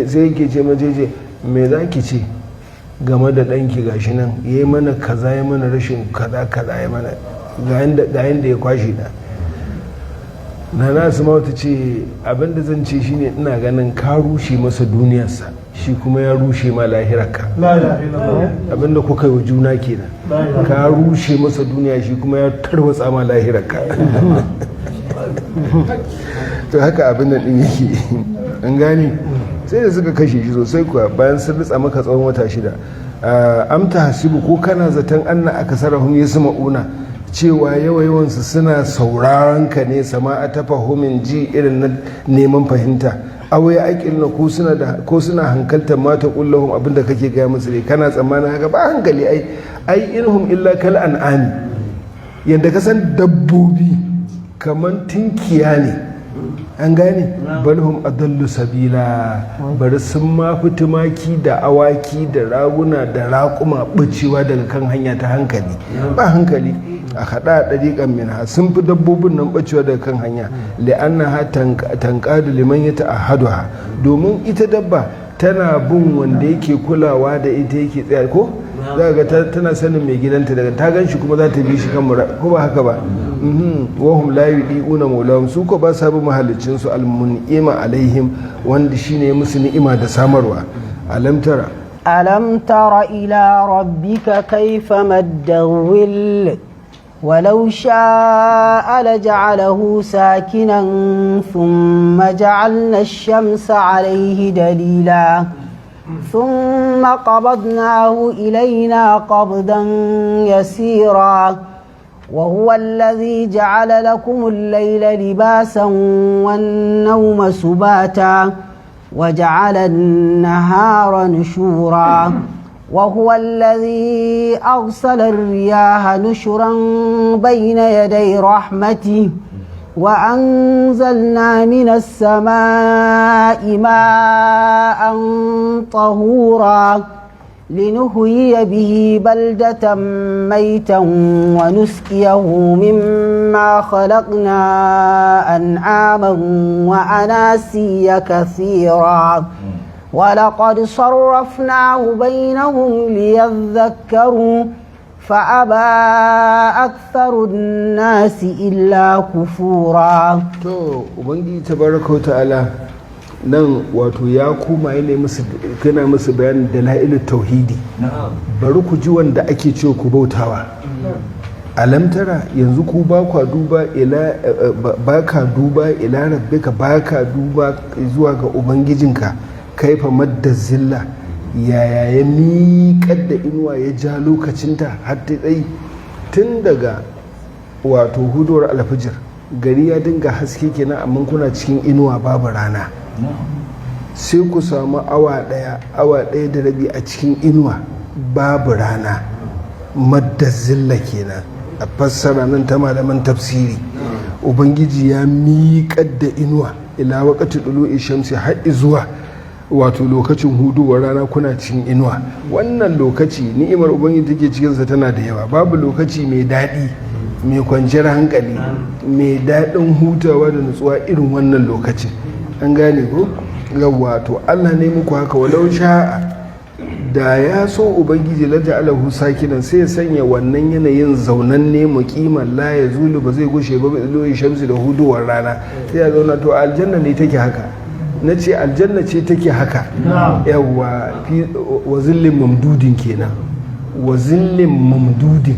Speaker 2: sai yake ce mace ce, "Me za ki ce game da ɗanki? Gashi nan ya yi mana kaza, ya mana rashin kaza kaza, ya mana ga yanda ya kwashe na." Nana Asma'u ta ce, "Abinda zan ce shine ina ganin ka rushe masa duniyarsa, shi kuma ya rushe ma lahirarka. Abinda kuka yi wa juna kenan. Ka rushe masa duniya, shi kuma ya tarwatsa ma lahirarka." To, haka abin nan din yake. An gane? Sai da suka kashe shi sosai kuwa, bayan sun ritsa maka tsawon wata 6. Am tahsibu, ko kana zaton, anna aksarahum yasma'una, cewa yawa yawansu suna sauraron ka ne, sama'a tafahumin, ji irin na neman fahimta, aw ya'qiluna, ko suna hankaltar, ma taqulu lahum, abinda kake gaya musu ne? Kana tsammanin haka? Ba hankali ai. Ai in hum illa kal an'ami, yanda ka san dabbobi kaman tinkiya ne. An gane? Bal hum adallu sabila, bari sun ma fi tumaki da awaki da raguna da raƙuma ɓacewa daga kan hanya ta hankali. Ba hankali a haɗa ɗariƙan minha, sun fi dabbobin nan ɓacewa daga kan hanya. Li'annaha tanqadu liman ya ta'ahaduha, domin ita dabba tana bin wanda yake kulawa da ita, yake tsaya ko za ga tana sanin mai gidanta, daga ta gan shi kuma za ta bi shi kan mura, ko ba haka ba? Wahum la yudiuna maulahum, su ko ba sa bi mahallicin su, almun'ima alaihim, wanda shine musu ni'ima da samarwa. Alam tara
Speaker 1: ألم تر إلى ربك كيف مد الظل ولو شاء لجعله ساكنا ثم جعلنا الشمس عليه دليلا ثم قبضناه إلينا قبضا يسيرا. وهو الذي جعل لكم الليل لباسا والنوم سباتا وجعل النهار نشورا. وهو الذي أرسل الرياح نشرا بين يدي رحمته وأنزلنا من السماء ماء طهورا لنحيي به بلدة ميتا ونسقيه مما خلقنا أنعاما وأناسيا كثيرا. ولقد صرفناه بينهم ليذكروا فأبى أكثر الناس إلا كفورا.
Speaker 2: To, Ubangiji tabaraka wa ta'ala nan wato ya koma yana musu, kana musu bayanin dalailin tauhidi. Bari ku ji wanda ake cewa ku bautawa. Alam tara, yanzu ku ba kwa duba, ila ba ka duba, ila rabbika, ba ka duba zuwa ga ubangijinka, kaifa madda zilla, yaya ya miƙar da inuwa, ya ja lokacinta har ta tsayi tun daga wato huduwar alfijir. Gari ya dinga haske kenan, amma kuna cikin inuwa, babu rana. Sai ku samu awa 1, awa 1 da rabi a cikin inuwa. Babu rana, madda zilla kenan a fassara nan ta malaman tafsiri. Ubangiji ya miƙar da inuwa ila waqti dulu'i shamsi, har zuwa wato lokacin huduwar rana kuna cikin inuwa. Wannan lokaci ni'imar Ubangiji take cikinsa tana da yawa. Babu lokaci mai daɗi, mai kwanciyar hankali, mai daɗin hutawa da nutsuwa irin wannan lokacin. An gane ko? Yawwa, to Allah ne muku haka. Walau sha'a, da ya so Ubangiji, laja'alahu sakinan, sai ya sanya wannan yanayin zaunanne, muqiman la ya zulu, ba zai gushe ba, bi shamsi, da huduwar rana, sai ya zauna. To aljanna ne take haka. Na ce aljanna ce take haka. Yawwa, fi wa zillin mamdudin kenan. Wa zillin mamdudin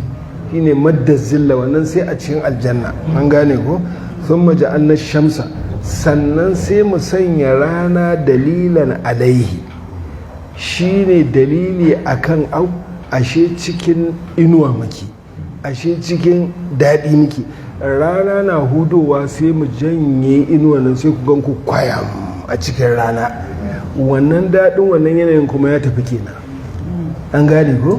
Speaker 2: shine madda zilla, wannan sai a cikin aljanna. An gane ko? Thumma ja'alna shamsa, sannan sai mu sanya rana, dalilan alaihi, shine dalili akan au ashe cikin inuwa muke, ashe cikin daɗi muke. Rana na hudowa sai mu janye inuwa nan, sai ku gan ku kwayam a cikin rana. Wannan daɗin, wannan yanayin kuma ya tafi kenan. An gane ko?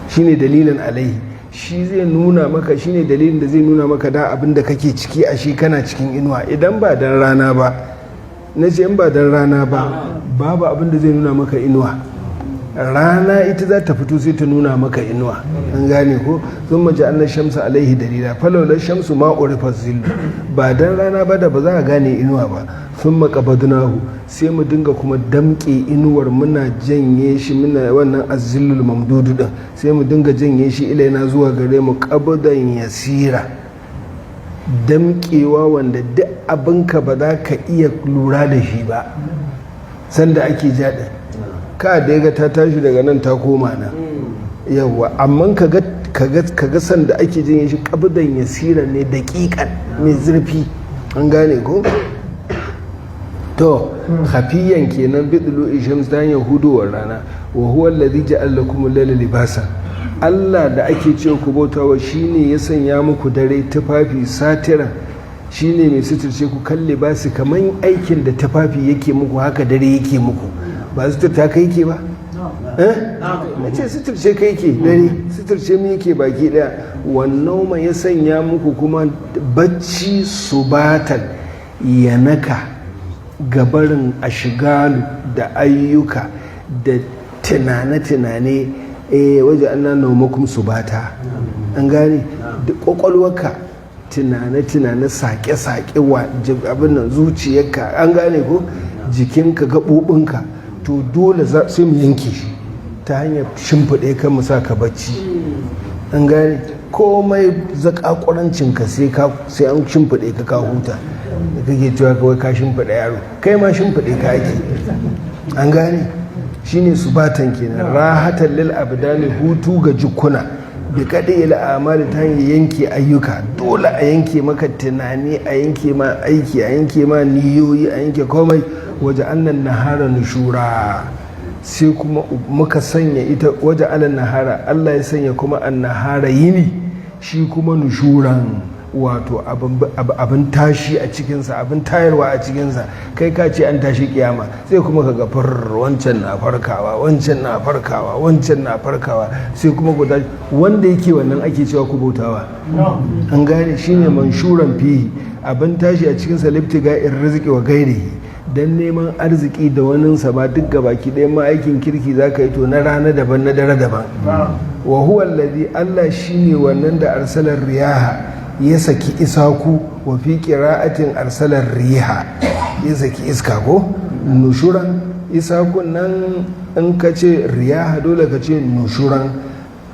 Speaker 2: Shine dalilin alaihi, shi zai nuna maka, shine dalilin da zai nuna maka da abin da kake ciki, a shi kana cikin inuwa. Idan ba dan rana ba, na ce in ba dan rana ba, babu abin da zai nuna maka inuwa. Rana ita za ta fito sai ta nuna maka inuwa. An gane ko? Thumma ja'alna shamsa alaihi dalila falawla shamsu ma urifa zillu. Ba dan rana ba da ba za a gane inuwa ba. Thumma qabadnahu, sai mu dinga kuma damƙe inuwar, muna janye shi, muna wannan azillul mamdudu din, sai mu dinga janye shi ilaina, zuwa gare mu, qabdan yasira, damƙewa wanda duk abinka ba za ka iya lura da shi ba sanda ake jaɗin ka da ya ta tashi daga nan ta koma nan. Yawwa, amma ka ga sanda ake jin shi qabdan yasira ne, daƙiƙan, mai zurfi. An gane ko? To khafiyan kenan, bi dulu'i shams, ta hanyar hudowar rana. Wa huwa alladhi ja'ala lakum al-layla libasa. Allah da ake cewa ku bautawa shine ya sanya muku dare tufafi, satiran, shine mai suturce ku, kalle ba su kaman aikin da tufafi yake muku, haka dare yake muku. Ba suturta kai ke ba? Eh, na ce suturce kai ke, dare suturce mu yake baki daya. Wannan ma ya sanya muku kuma bacci subatan, yanaka gabarin ashigalu da ayyuka da tunane-tunane. Eh, waje an naumakum subata. An gane? Da kwakwalwarka, tunane-tunane, sake-sake wa abin nan zuciyarka. An gane ko? Jikinka, gaɓoɓinka, to dole sai mu yanke shi ta hanyar shimfiɗe kan mu sa ka bacci. An gane? Komai zakakurancinka sai an shimfiɗe ka ka huta. Da kake cewa kawai ka shimfiɗa yaro, kai ma shimfiɗe ka ake. An gane? Shine subatan kenan, rahatan lil abdani, hutu ga jikuna, bi kaɗi ila amali, ta hanyar yanke ayyuka. Dole a yanke maka tunani, a yanke ma aiki, a yanke ma niyoyi, a yanke komai. Waje annan nahara nushura, sai kuma muka sanya ita waje alan nahara, Allah ya sanya kuma an nahara, yini, shi kuma nushuran, wato abin tashi a cikinsa, abin tayarwa a cikinsa. Kai ka ce an tashi kiyama, sai kuma ka ga far wancan na farkawa, wancan na farkawa, wancan na farkawa, sai kuma guda wanda yake wannan ake cewa ku bautawa. An gane? Shine manshuran fihi, abin tashi a cikinsa, libtiga in rizqi wa gairihi, dan neman arziki da waninsa ba duk gabaki ɗaya ma. Aikin kirki za ka yi, to na rana daban, na dare daban. Wa huwa allazi, Allah shine wannan da arsalar riyaha, ya saki isaku. Wa fi qira'atin arsalar riha, ya saki iska ko nushuran. Isakun nan, in ka ce riyaha dole ka ce nushuran,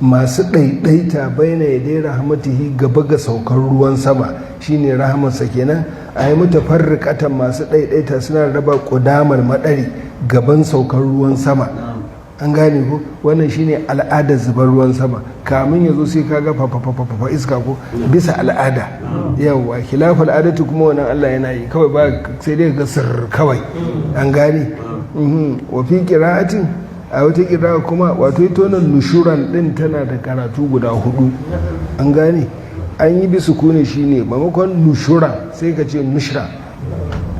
Speaker 2: masu ɗaiɗaita, baina ya dai rahmatihi, gaba ga saukar ruwan sama, shine rahamarsa kenan. A yi mutafarriqatan, masu ɗaiɗaita, suna raba ƙudamar maɗari gaban saukar ruwan sama. An gane ko? Wannan shine al'adar zubar ruwan sama. Kamin ya zo sai ka ga fafafafafa iska ko, bisa al'ada. Yawwa, khilafal adatu kuma wannan Allah yana yi kawai, ba sai dai ga sir kawai. An gane? Wa fi qira'atin, a wata qira'a kuma, wato ita wannan nushuran din tana da karatu guda hudu. An gane? An yi bisu kune, shine maimakon nushuran sai ka ce nushra.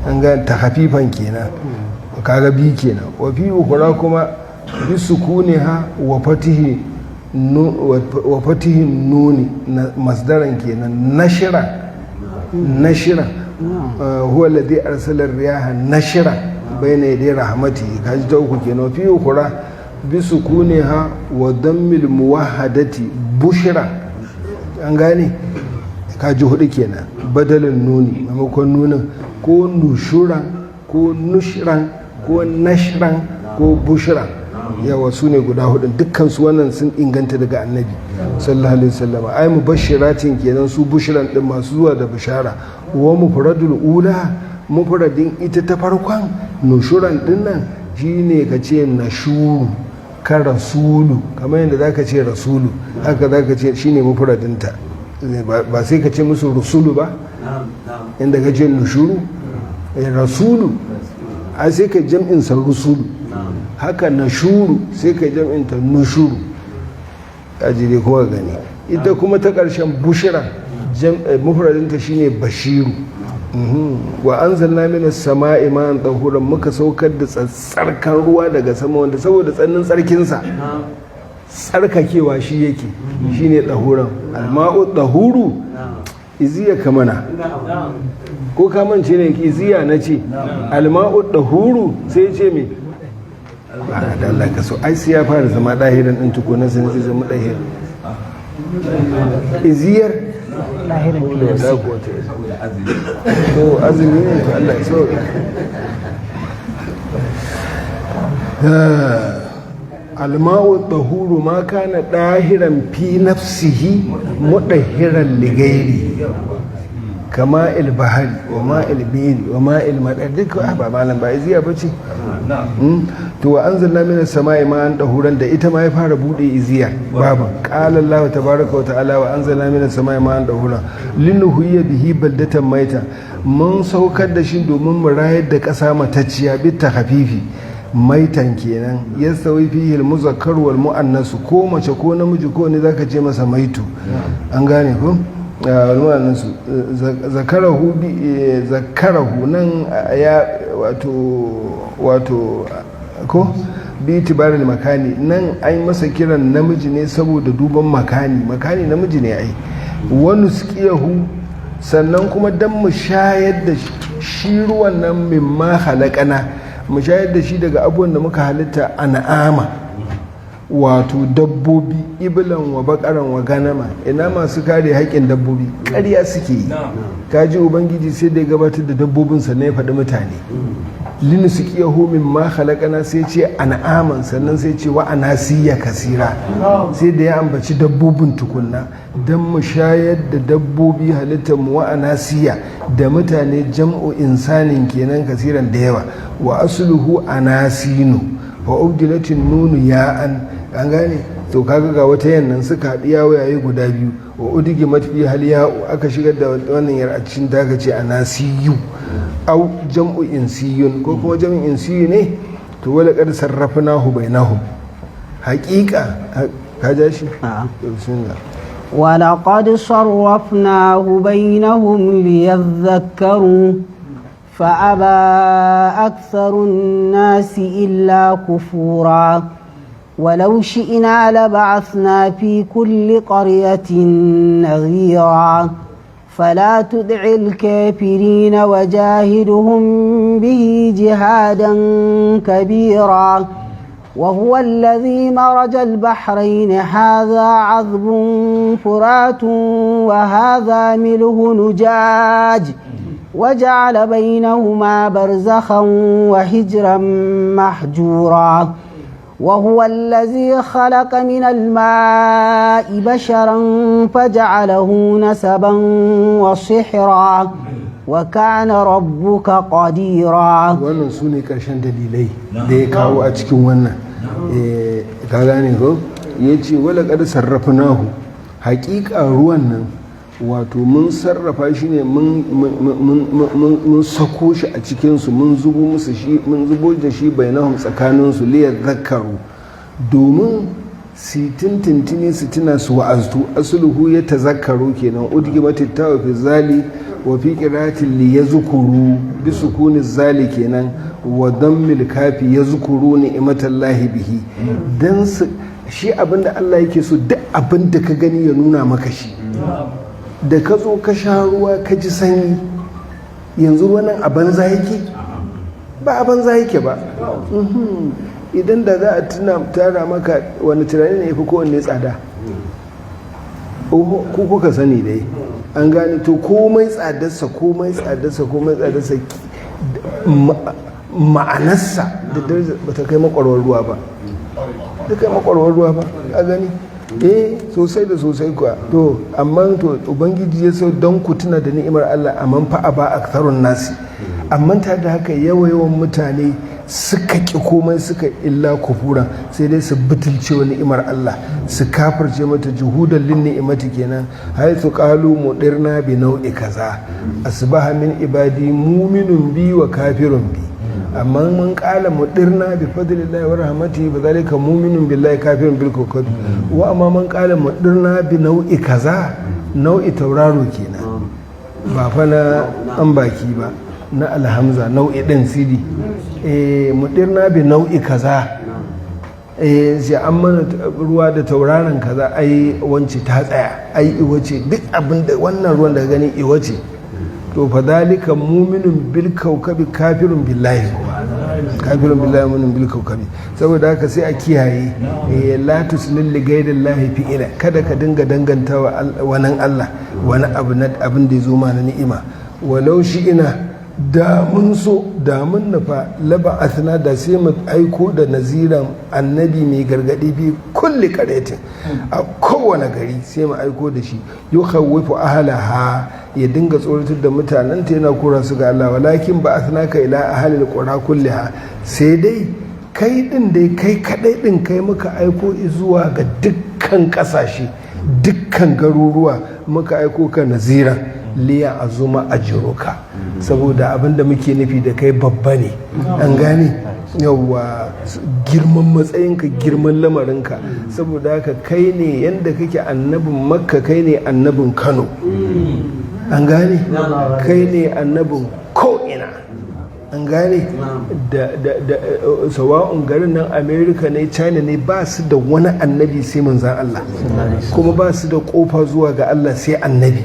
Speaker 2: An gane? Ta hafifan kenan, kaga bi kenan. Wa fi ukura kuma bi sukuniha wa fatihi wa fatihin nuni masdaran kenan nashira nashira. Huwa alladhi arsala riyaha nashira bayna yaday rahmatihi. Kaji ta uku kenan. Fi ukhra bi sukuniha wa dammil muwahhadati bushra. An gane? Kaji hudu kenan. Badalin nuni, maimakon nunin, ko nushuran ko nushran ko nashran ko bushran. Yawa, su ne guda hudu. Dukkan su wannan sun inganta daga Annabi sallallahu alaihi wasallam. Ai mubashiratin kenan su bushran din, masu zuwa da bishara. Wa mufradul ula, mufradin ita ta farkon nushuran din nan, shine ka ce nashuru, ka rasulu, kamar yadda zaka ce rasulu haka zaka ce shine mufradinta. Ba sai ka ce musu rusulu ba. Inda ka ce nushuru, rasulu, ai sai ka jam'in sa rusulu. Haka nashuru sai ka jam'in ta nushuru. Ajire kuma gani. Ita kuma ta ƙarshen bushira, mufradinta shine bashiru. Wa anzalna minas sama'i ma'an tahuran, muka saukar da tsarkan ruwa daga sama, wanda saboda tsannin tsarkinsa tsarkakewa shi yake, shine tahuran, alma'u tahuru. Iziya kamana ko ka mance ne? Iziya na ce alma'u tahuru, sai ce me? Ba da Allah ka so, ai sai ya fara zama ɗahirin ɗin tukuna sai zai zama ɗahirin. Iziyar
Speaker 1: lahirin.
Speaker 2: To, azumi ne. To, Allah ya sauka. Alma'u tahuru ma kana dahiran fi nafsihi mudahiran ligairi, kama il bahari wa ma il biri wa ma il madar. Duk ba malam ba iziya bace. To, wa anzalna minas sama'i ma'an dahuran, da ita ma ya fara bude iziya babu. Qala Allah tabaraka wa ta'ala: wa anzalna minas sama'i ma'an dahuran linuhyiya bihi baldatan maita. Mun saukar da shi domin mu rayar da ƙasa matacciya. Bitta hafifi maitan kenan, yastawi fihi al-muzakkar wal mu'annas, ko mace ko namiji ko ne zaka ce masa maitu. An gane ko? Al-mu'annas zakarahu bi zakarahu nan ya wato ko bi itibaril makani. Nan an masa kiran namiji ne saboda duban makani. Makani namiji ne ai. Wa nusqiyahu, sannan kuma dan mu shayar da shi ruwan nan, mimma halakana, mu shayar da shi daga abubuwan da muka halitta, an'ama, wato dabbobi, ibilan wa bakaran wa ganama. Ina masu kare haƙƙin dabbobi? Ƙarya suke yi. Kaji Ubangiji sai da ya gabatar da dabbobinsa ne ya faɗi mutane. Linusqiyahu mimma khalaqana, sai ce an'aman, sannan sai ce wa anasiya kasira. Sai da ya ambaci dabbobin tukunna. Don mu shayar da dabbobi halittar mu, wa anasiya, da mutane, jam'u insanin kenan, kasiran, da yawa. Wa asluhu anasinu wa ubdilatin nunu ya'an. An gane? To, kaga ga wata yannan suka haɗu yawaye guda biyu. Wa udigi matfi hal ya'u, aka shigar da wannan yar a cikin ta, ce anasiyu au jam'u insiyun, ko kuma jam'in insiyu ne. To, wala qad sarrafnahu bainahum, haqiqa ka ja shi. Bismillah.
Speaker 1: ولقد صرفناه بينهم ليذكروا فأبى أكثر الناس إلا كفورا. ولو شئنا لبعثنا في كل قرية نذيرا. فلا تدع الكافرين وجاهدهم به جهادا كبيرا. وهو الذي مرج البحرين، هذا عذب فرات وهذا ملح نجاج، وجعل بينهما برزخا وحجرا محجورا. وهو الذي خلق من الماء بشرا فجعله نسبا وصهرا، وكان ربك قديرا.
Speaker 2: Wannan su ne ƙarshen dalilai da ya kawo a cikin wannan. Ka gane ko? Ya ce wala qad sarrafnahu, haƙiƙa ruwan nan wato mun sarrafa shi ne, mun sako shi a cikinsu, mun zubo musu shi, mun zubo da shi bainahum, tsakaninsu, liyadhakkaru, domin Su tintintini, su tuna, su wa'aztu. Asluhu ya tazakkaru kenan. Udgimat tawa fi zali wa fi qiratin li yazkuru bi sukuni zali kenan wa dammil kafi, yazkuru ni'matallahi bihi. Dan su shi abinda Allah yake so, duk abinda ka gani ya nuna maka shi. Da ka zo ka sha ruwa, ka ji sanyi, yanzu wannan a banza yake? Ba a banza yake ba. Idan da za a tuna tara maka wani tunani ne ya fi kowanne tsada? Oho, ku kuka sani dai, an gane. To komai tsadarsa, komai tsadarsa, komai tsadarsa, ma'anarsa da darajar ba ta kai makwarwar ruwa ba, ta kai makwarwar ruwa ba. A gani, eh, sosai da sosai kuwa. To amma to Ubangiji ya so don ku tuna da ni'imar Allah, amma fa aba aktharun nasi, amma ta da haka yawa yawan mutane suka ki komai, suka illa kufuran, sai dai su butulce wa ni'imar Allah, su kafirce mata, juhudan lin ni'imati kenan. Haythu qalu mudirna bi nau'i kaza, asbaha min ibadi mu'minun bi wa kafirun bi. Amma mun kala mudirna bi fadlillahi wa rahmatihi, fa zalika mu'minun billahi kafirun bil kawkab. Wa amma man kala mudirna bi nau'i kaza, nau'i tauraro kenan, ba fa na an baki ba, na alhamza nau'i din sidi, eh, mudirna bi nau'i kaza, eh, sai an mana ruwa da tauraron kaza, ai wance ta tsaya, ai iwace, duk abin da wannan ruwan da gani iwace. To fa dalika mu'minun bil kawkabi kafirun billahi, kuma kafirun billahi mu'minun bil kawkabi. Saboda haka sai a kiyaye, eh, la tusnil li ghairillahi fi'ila, kada ka dinga dangantawa wani Allah wani abu na abin da ya zo ma na ni'ima. Walau shi ina, da mun so, da mun nufa, laba asna, da sai mu aiko da naziran, annabi mai gargadi, fi kulli qaryatin, a kowane gari sai mu aiko da shi, yukhawwifu ahlaha, ya dinga tsoratar da mutanen ta, yana kora su ga Allah. Walakin ba asnaka ila ahlil qura kulliha, sai dai kai din dai, kai kadai din kai muka aiko zuwa ga dukkan kasashe, dukkan garuruwa muka aiko ka naziran, liya azuma ajruka, saboda abin da muke nufi da kai babba ne. An gane, yawwa, girman matsayinka, girman lamarinka. Saboda haka kai ne yanda kake annabin Makka, kai ne annabin Kano, an gane, kai ne annabin ko'ina, an gane, da sawa'un garin nan America ne, China ne, ba su da wani annabi sai manzan Allah, kuma ba su da kofa zuwa ga Allah sai annabi.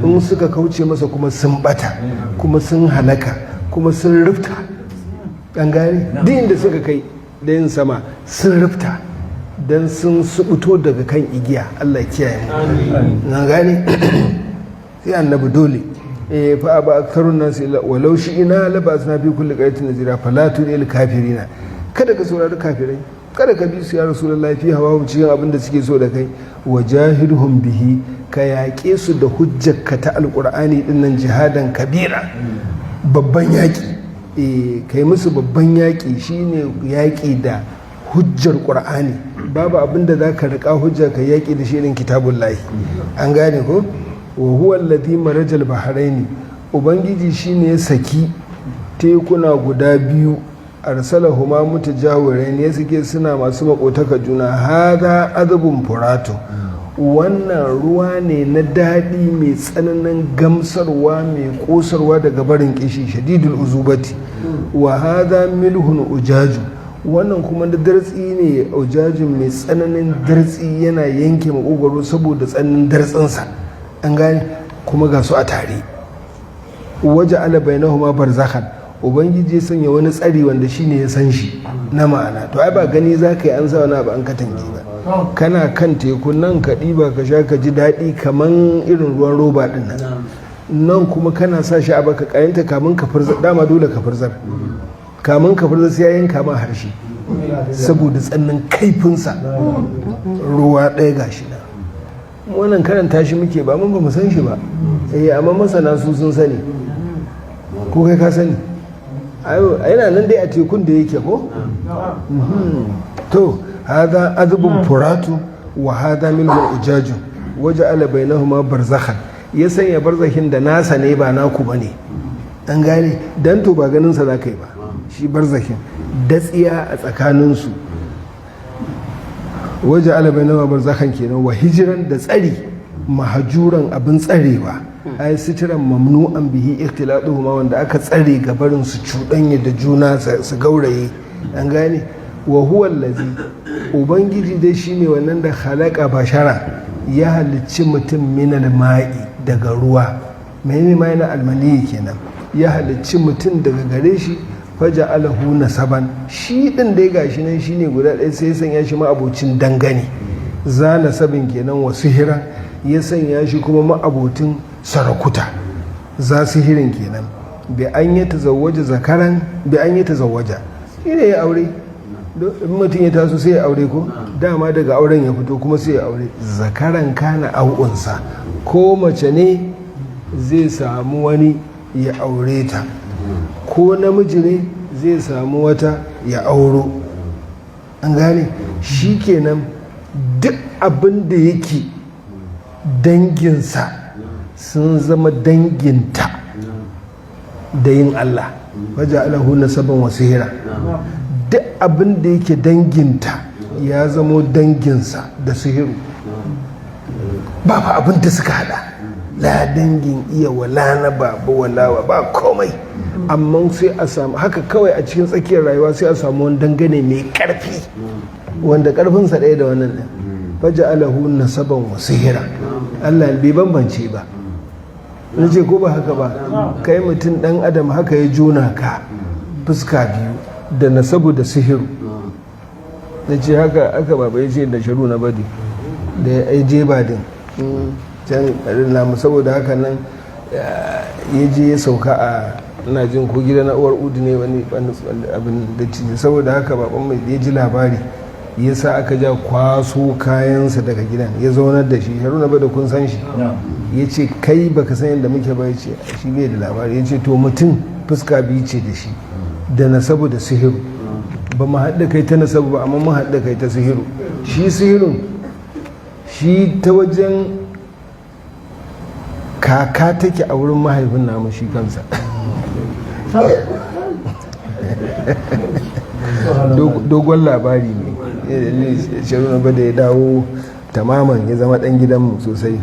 Speaker 2: In suka kauce masa kuma sun bata, kuma sun halaka, kuma sun rufta. An gane, duk inda suka kai da yin sama sun rufta, don sun subuto daga kan igiya. Allah kiyaye mu. Na gane, sai annabi dole. Eh, fa aba aktharun nas illa walau shi ina labasna fi kulli qaryatin nazira. Fala tudil kafirina, kada ka saurari kafirai, kada ka bi su ya Rasulullahi, fi hawa, cikin abin da suke so da kai. Wajahidhum bihi, ka yaƙe su da hujjarka ta Alƙur'ani dinnan, jihadan kabira, babban yaƙi. Eh, kai musu babban yaƙi, shine yaƙi da hujjar Ƙur'ani. Babu abin da za ka riƙa hujja ka yaƙi da shi irin kitabullahi. An gane ko? Wa huwa alladhi marajal bahraini, Ubangiji shine ya saki tekuna guda biyu, arsalahuma mutajawirain, ya sake suna masu makotaka juna. Hada azbun furatu, wannan ruwa ne na daɗi mai tsananin gamsarwa, mai ƙosarwa daga barin kishi, shadidul uzubati. Wa hada milhun ujaju, wannan kuma da dartsi ne, ujajin, mai tsananin dartsi, yana yanke makogwaro saboda tsananin dartsinsa. An gane, kuma ga su a tare. Waje ala bainahuma barzakhan, Ubangiji ya sanya wani tsari wanda shine ya san shi na ma'ana. To ai ba gani za ka yi an sa wani abu an katange ba. Kana kan teku nan, ka ɗiba ka sha, ka ji daɗi kaman irin ruwan roba ɗin nan. Nan kuma kana sa shi a baka kayanta, kamun ka furzar, dama dole ka furzar, kamun ka furzar sai ya yanka ma harshe saboda tsannin kaifinsa. Ruwa ɗaya gashi nan, wannan karanta shi muke ba, mun ba mu san shi ba, eh, amma masana su sun sani. Ko kai ka sani? Yana nan dai a tekun da yake ko. To hada azbun furatu wa hada milhun ujaju, waje ala bainahuma barzakhan, ya sanya barzakin da nasa ne, ba naku bane. An gane, dan to ba ganin sa zaka yi ba shi barzakin, datsiya a tsakaninsu. Waje alabai na barzakan kenan wa hijiran da tsari mahajuran abin tsarewa, ai sitiran mamnu'an bihi ikhtilatuhuma, wanda aka tsare gabarin su cuɗanya da juna su gauraye, an gane. Wa huwa allazi, ubangiji dai shine wannan da khalaqa bashara, ya halicci mutum, minal ma'i, daga ruwa. Menene ma yana almaniyi kenan. Ya halicci mutum daga gare shi, faja alahu nasaban, shi din dai gashi nan shine guda ɗaya, sai ya sanya shi ma'abocin dangane, za nasabin kenan, wa sihiran, ya sanya shi kuma ma'abocin sarakuta, za sihirin kenan, bi an yi tazawwaja zakaran, bi an yi tazawwaja, shi ne ya aure. In mutum ya taso sai ya aure, ko dama daga auren ya fito kuma sai ya aure, zakaran kana au'unsa, ko mace ne zai samu wani ya aure ta, ko namiji ne zai samu wata ya auro, an gane. Shi kenan, duk abin da yake danginsa sun zama danginta da yin Allah, waje alahu nasaban wasu hira, duk abin da yake danginta ya zamo danginsa da sihiru. Ba fa abin da suka hada, la dangin iya wala na baba wala wa ba komai, amma sai a samu haka kawai a cikin tsakiyar rayuwa sai a samu wani dangane mai karfi wanda karfinsa ɗaya da wannan ɗin. Faja alahu nasaban wa sihira, Allah bai bambance ba. Na ce ko ba haka ba? Kai mutum ɗan adam haka ya jona ka fuska biyu, da nasabu da sihiru. Na ce haka aka baba ya ce da sharu na badi da ya je badin can garin namu. Saboda haka nan ya je ya sauka a, ina jin ko gida na uwar udu ne, wani abin da ci. Saboda haka baban mai ya ji labari, ya sa aka ja kwaso kayansa daga gidan, ya zaunar da shi. Haruna ba da kun san shi. Ya ce, "Kai baka san yadda muke ba?" Ya ce shi bai da labari. Ya ce, "To, mutum fuska biyu ce da shi, da nasabu da sihiru. Ba mu haɗa kai ta nasabu ba, amma mun haɗa kai ta sihiru. Shi sihirun shi ta wajen kaka take a wurin mahaifin namu shi kansa." Dogon labari ne. Sharuna ba da ya dawo tamaman ya zama dan gidanmu sosai.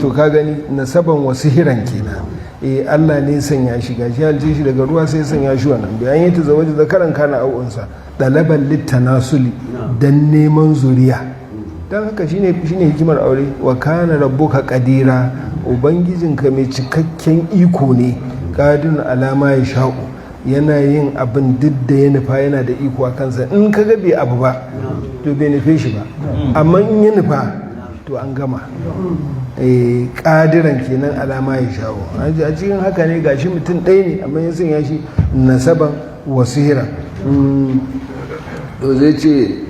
Speaker 2: To ka gani, nasaban wasu hiran kenan. Eh, Allah ne sanya shi, gashi halice shi daga ruwa, sai sanya shi wannan bayan ya tazawaji zakaran kana au'unsa dalaban littanasuli, dan neman zuriya. Dan haka shine hikimar aure. Wa kana rabbuka qadira, ubangijinka mai cikakken iko ne, qadirun alama ya sha'u, yana yin abin duk da ya nufa, yana da iko a kansa. In ka ga bai abu ba, to bai nufe shi ba, amma in ya nufa to an gama. Kadiran kenan alama ya shawo. A cikin haka ne gashi mutum ɗaya ne, amma ya sanya shi nasaban wasihira. To zai ce,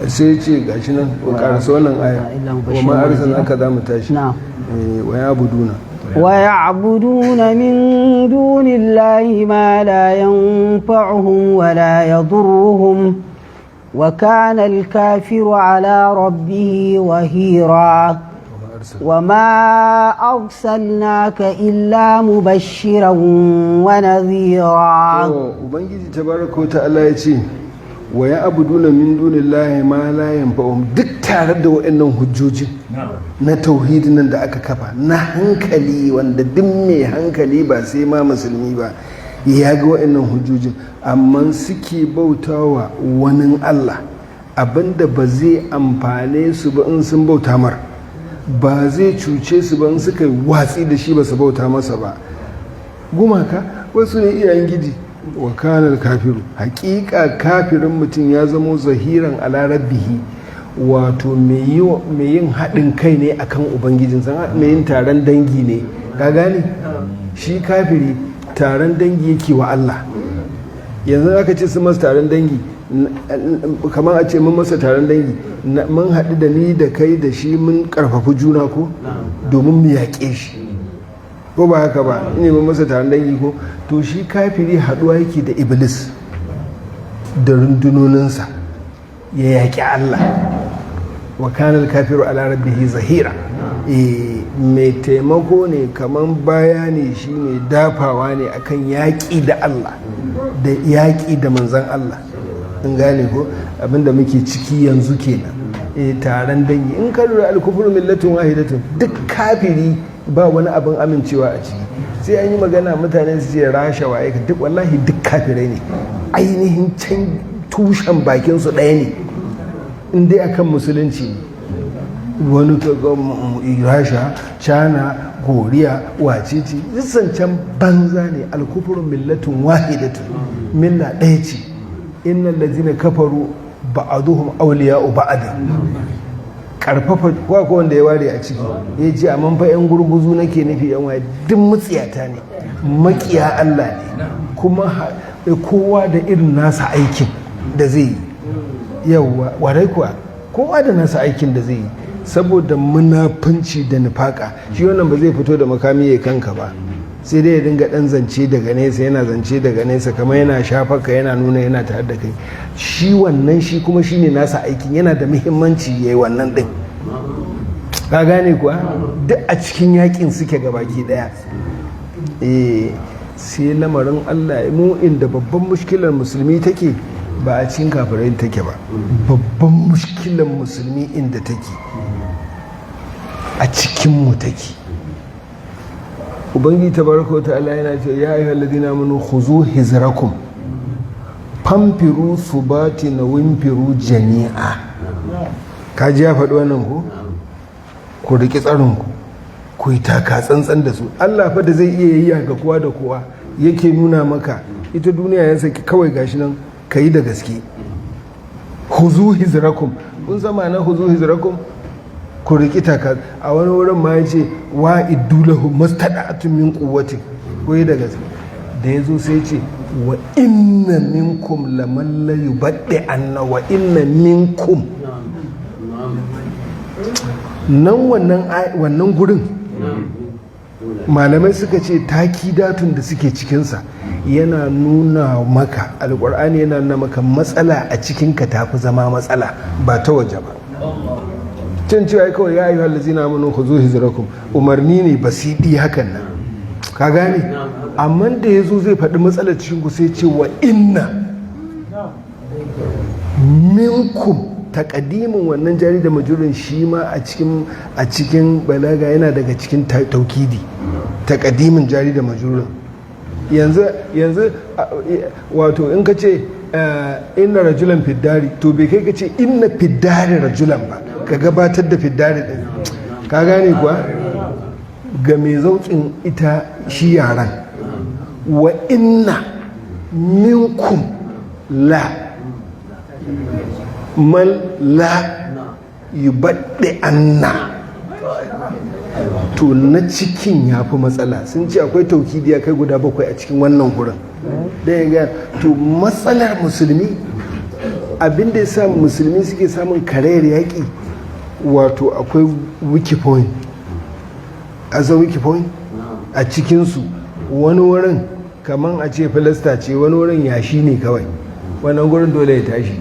Speaker 2: sai ce gashi nan, karasa wannan aya, wa ma arsalnaka, za mu tashi wa ya buduna.
Speaker 1: ويعبدون من دون الله ما لا ينفعهم ولا يضرهم وكان الكافر على ربه ظهيرا. وما أرسلناك إلا مبشرا ونذيرا.
Speaker 2: Ubangiji tabaraka wa ta'ala ya ce, wa ya abuduna min dunillahi ma la yanfa'uhum, duk tare da waɗannan hujjojin na tauhidin nan da aka kafa na hankali, wanda duk mai hankali, ba sai ma musulmi ba, ya ga waɗannan hujjojin, amma suke bautawa wani Allah abinda ba zai amfane su ba in sun bauta mar, ba zai cuce su ba in suka yi watsi da shi ba su bauta masa ba. Gumaka wasu ne iyayen giji. Wa kanar kafiru, hakika kafirin mutum ya zamo zahiran ala rabbihi, wato mai yin haɗin kai ne akan ubangijinsa, mai yin taron dangi ne. Ka gane, shi kafiri taron dangi yake wa Allah. Yanzu aka ce su masa taron dangi, kamar a ce mun masa taron dangi, mun haɗu da ni da kai da shi, mun ƙarfafi juna ko domin mu yaƙe shi, ko ba haka ba ne? Mun masa taron dangi ko. To shi kafiri haɗuwa yake da iblis da rundunoninsa ya yaƙi Allah. Wa kanal kafiru ala rabbihi zahira. Mai taimako ne, kaman baya ne shi, mai dafawa ne akan yaƙi da Allah da yaƙi da manzan Allah. In gane ko? Abinda muke ciki yanzu kenan. Eh, taron dangi. In ka lura, alkufur millatun wahidatun, duk kafiri ba wani abin amincewa a ciki. Sai an yi magana mutane su ce Rasha waye, duk wallahi duk kafirai ne. Ainihin can tushen bakin su ɗaya ne, in dai akan musulunci ne. Wani Rasha, China, Koriya, wacece, zancen banza ne. Alkufurun millatun wahidatun, milla ɗaya ce. Innal ladzina kafaru ba'aduhum awliya'u ba'd. Karfafa ko ko wanda ya ware a ciki ya ce, amma fa yan gurguzu nake nufi, yan waye, duk mutsiyata ne, makiya Allah ne. Kuma kowa da irin nasa aikin da zai yi. Yawwa, warai kuwa, kowa da nasa aikin da zai yi, saboda munafunci da nufaka. Shi wannan ba zai fito da makami ya kanka ba, sai dai ya dinga dan zance daga nesa, yana zance daga nesa kamar yana shafaka, yana nuna yana tare da kai. Shi wannan shi kuma shine nasa aikin, yana da muhimmanci yayi wannan din. Ka gane kuwa? Duk a cikin yakin suke gabaki daya. Eh, sai lamarin Allah. Mu inda babban mushkilar musulmi take ba a cikin kafirai take ba. Babban mushkilar musulmi inda take a cikin mu take. Ubangiji tabaraka wa ta'ala yana cewa: ya ayyuhal ladina amanu khuzu hizrakum fanfiru subatin aw infiru jami'a. Kaji ya faɗi wannan ko? Ku riƙi tsarinku, ku yi taka tsantsan da su. Allah fa da zai iya yi ga kowa da kowa yake nuna maka ita duniya ya saki kawai gashi nan, ka yi da gaske. Huzu hizrakum, kun zama na huzu hizrakum, ku riƙi taka. A wani wurin ma ya ce wa a'iddu lahum mastaɗa'tum min quwwatin, ku yi da gaske. Da ya zo sai ce wa inna minkum laman la yubaddi anna wa inna minkum nan. Wannan gurin malamai suka ce takidatun da suke cikinsa yana nuna maka alkur'ani, yana nuna maka matsala a cikinka tafi zama matsala ba ta waje ba. Can cewa kawai ya ayyuhal ladzina amanu khuzu hizrakum, umarni ne basidi hakan nan, ka gane? Amma da yazo zai faɗi matsalar cikin ku sai ce wa inna minkum. Takadimin wannan jari da majurin shi ma a cikin balaga yana daga cikin taukidi, takadimin jari da majurin. Yanzu wato in ka ce inna rajulan fiddari, to bai kai ka ce inna fiddari rajulan ba, ka gabatar da fiddari din. Ka gane kuwa? Ga mai zaukin ita shi yaran, wa inna minkum la man la yubaddi anna. To na cikin ya fi matsala. Sun ce akwai taukidi ya kai guda bakwai a cikin wannan gurin da ya ga. To matsalar musulmi, abinda ya sa musulmi suke samun karayar yaƙi, wato akwai weak point, a san weak point a cikinsu. Wani wurin kamar a ce filasta ce, wani wurin yashi ne kawai. Wannan gurin dole ya tashi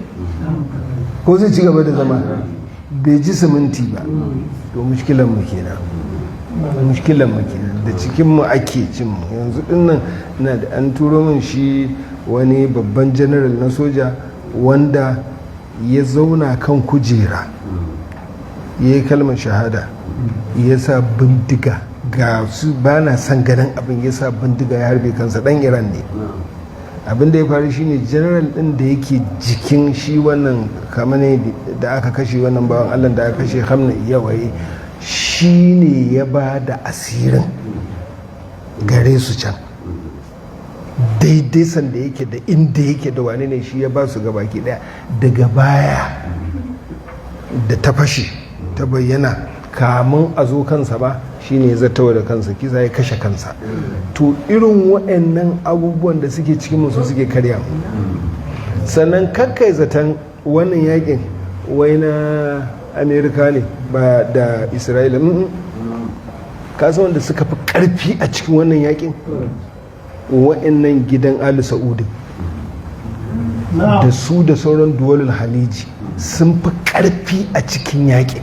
Speaker 2: ko zai ci gaba da zama bai ji siminti ba. To mushkilan mu kenan, mushkilan mu kenan, da cikin mu ake cin mu. Yanzu dinnan na da an turo min shi wani babban general na soja wanda ya zauna kan kujera ya yi kalmar shahada, ya sa bindiga, ga su ba na son ganin abin, ya sa bindiga ya harbe kansa. Dan Iran ne. Abin da ya faru shine general din da yake jikin shi wannan kamane da aka kashe, wannan bawan Allah da aka kashe hamna iyawaye, shi ne ya ba da asirin gare su can daidai sanda yake da inda yake da wani ne, shi ya ba su gabaki daya. Daga baya da ta fashe ta bayyana, kamun a zo kansa ba, shi ne zartawa da kansa kisa, ya kashe kansa. To irin waɗannan abubuwan da suke cikin musu suke karya mu. Sannan kakkai zaton wannan yakin wai na Amerika ne ba da Isra'ila. Kasan wanda suka fi karfi a cikin wannan yakin? Waɗannan gidan Ali Sa'udi da su da sauran duwalul Haliji sun fi karfi a cikin yakin,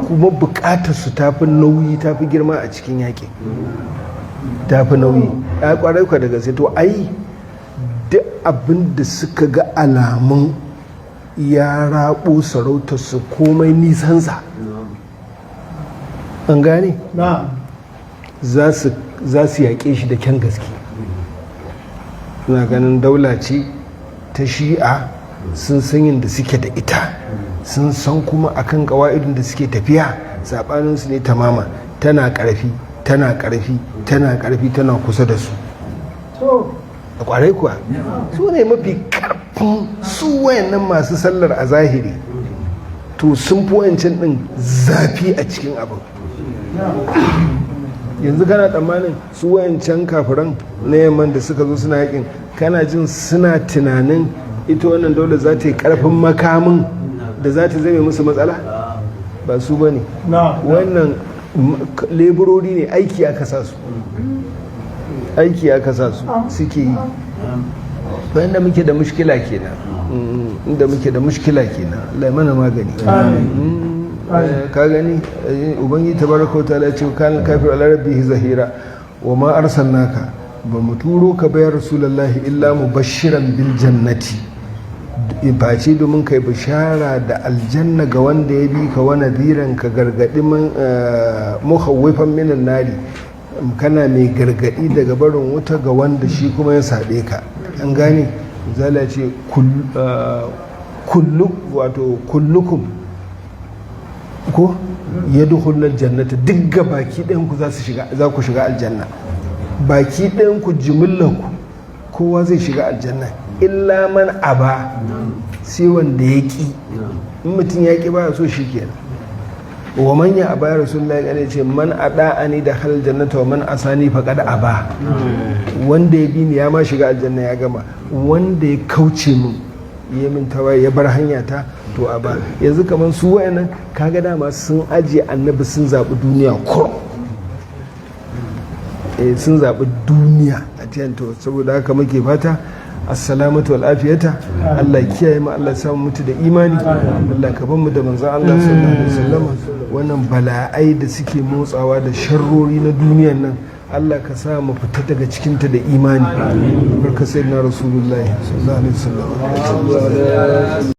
Speaker 2: kuma bukatar su tafi nauyi, tafi girma a cikin yakin, tafi nauyi ya kwarai kwa daga sai. To ai Duk abin da suka ga alamun ya rabo sarautarsu, komai nisansa, an gane, za su yaƙe shi da kyan gaske. Suna ganin daula ce ta Shi'a, sun san yadda suke da ita, sun san kuma akan ƙawa'idun da suke tafiya, saɓaninsu ne tamama. Tana ƙarfi, tana ƙarfi, tana ƙarfi, tana kusa da su. A ƙwarai kuwa, su ne mafi ƙarfin su wayannan masu sallar a zahiri. To, sun fi wayancan ɗin zafi a cikin abin. Yanzu kana tsammanin su wayancan kafiran na yamman da suka zo suna yakin, kana jin suna tunanin ita wannan dole za ta yi karfin makamin da za ta zame musu matsala? Ba su ba ne. Wannan leburori ne, aiki aka sa su, aiki aka sa su suke yi. Inda muke da mushkila kenan, inda muke da mushkila kenan. Allah ya mana magani. Ka gani, Ubangiji tabaraka wa ta'ala ce: kana kafir ala rabbihi zahira. Wa ma arsalnaka, ba mu turo ka bayar Rasulullahi, illa mubashiran bil jannati, face domin kai bishara da aljanna ga wanda ya bi ka, wa nadhiran, ka gargadi, man mukhawwifan minan nari, kana mai gargadi daga barin wuta ga wanda shi kuma ya sabe ka. An gane? Zala ce kullu, wato kullukum ko ya dukhulul jannata, duk ga baki ɗayan ku za ku shiga aljanna, baki ɗayan ku, jimillar ku, kowa zai shiga aljanna, illa man aba, sai wanda ya ƙi. In mutum ya ƙi, ba so, shi kenan. Wa man ya aba, ya Rasulullahi? Ya ce: man ada'ani dakhala jannata wa man asani faqad aba. Wanda ya bi ni ya ma shiga aljanna, ya gama. Wanda ya kauce min, ya min tawaye, ya bar hanya ta, to a ba. Yanzu kamar su wayannan, kaga dama sun ajiye Annabi, sun zaɓi duniya kurum. Sun zaɓi duniya a tiyan. To, saboda haka muke fata assalamatu wal afiyata. Allah kiyaye mu, Allah samu mutu da imani, Allah ka mu da manzon Allah sallallahu alaihi wasallam. Wannan bala'ai da suke motsawa da sharrori na duniyan nan, Allah ka sa mu fita daga cikinta da imani, barka sayyidina Rasulullahi sallallahu alaihi wasallam.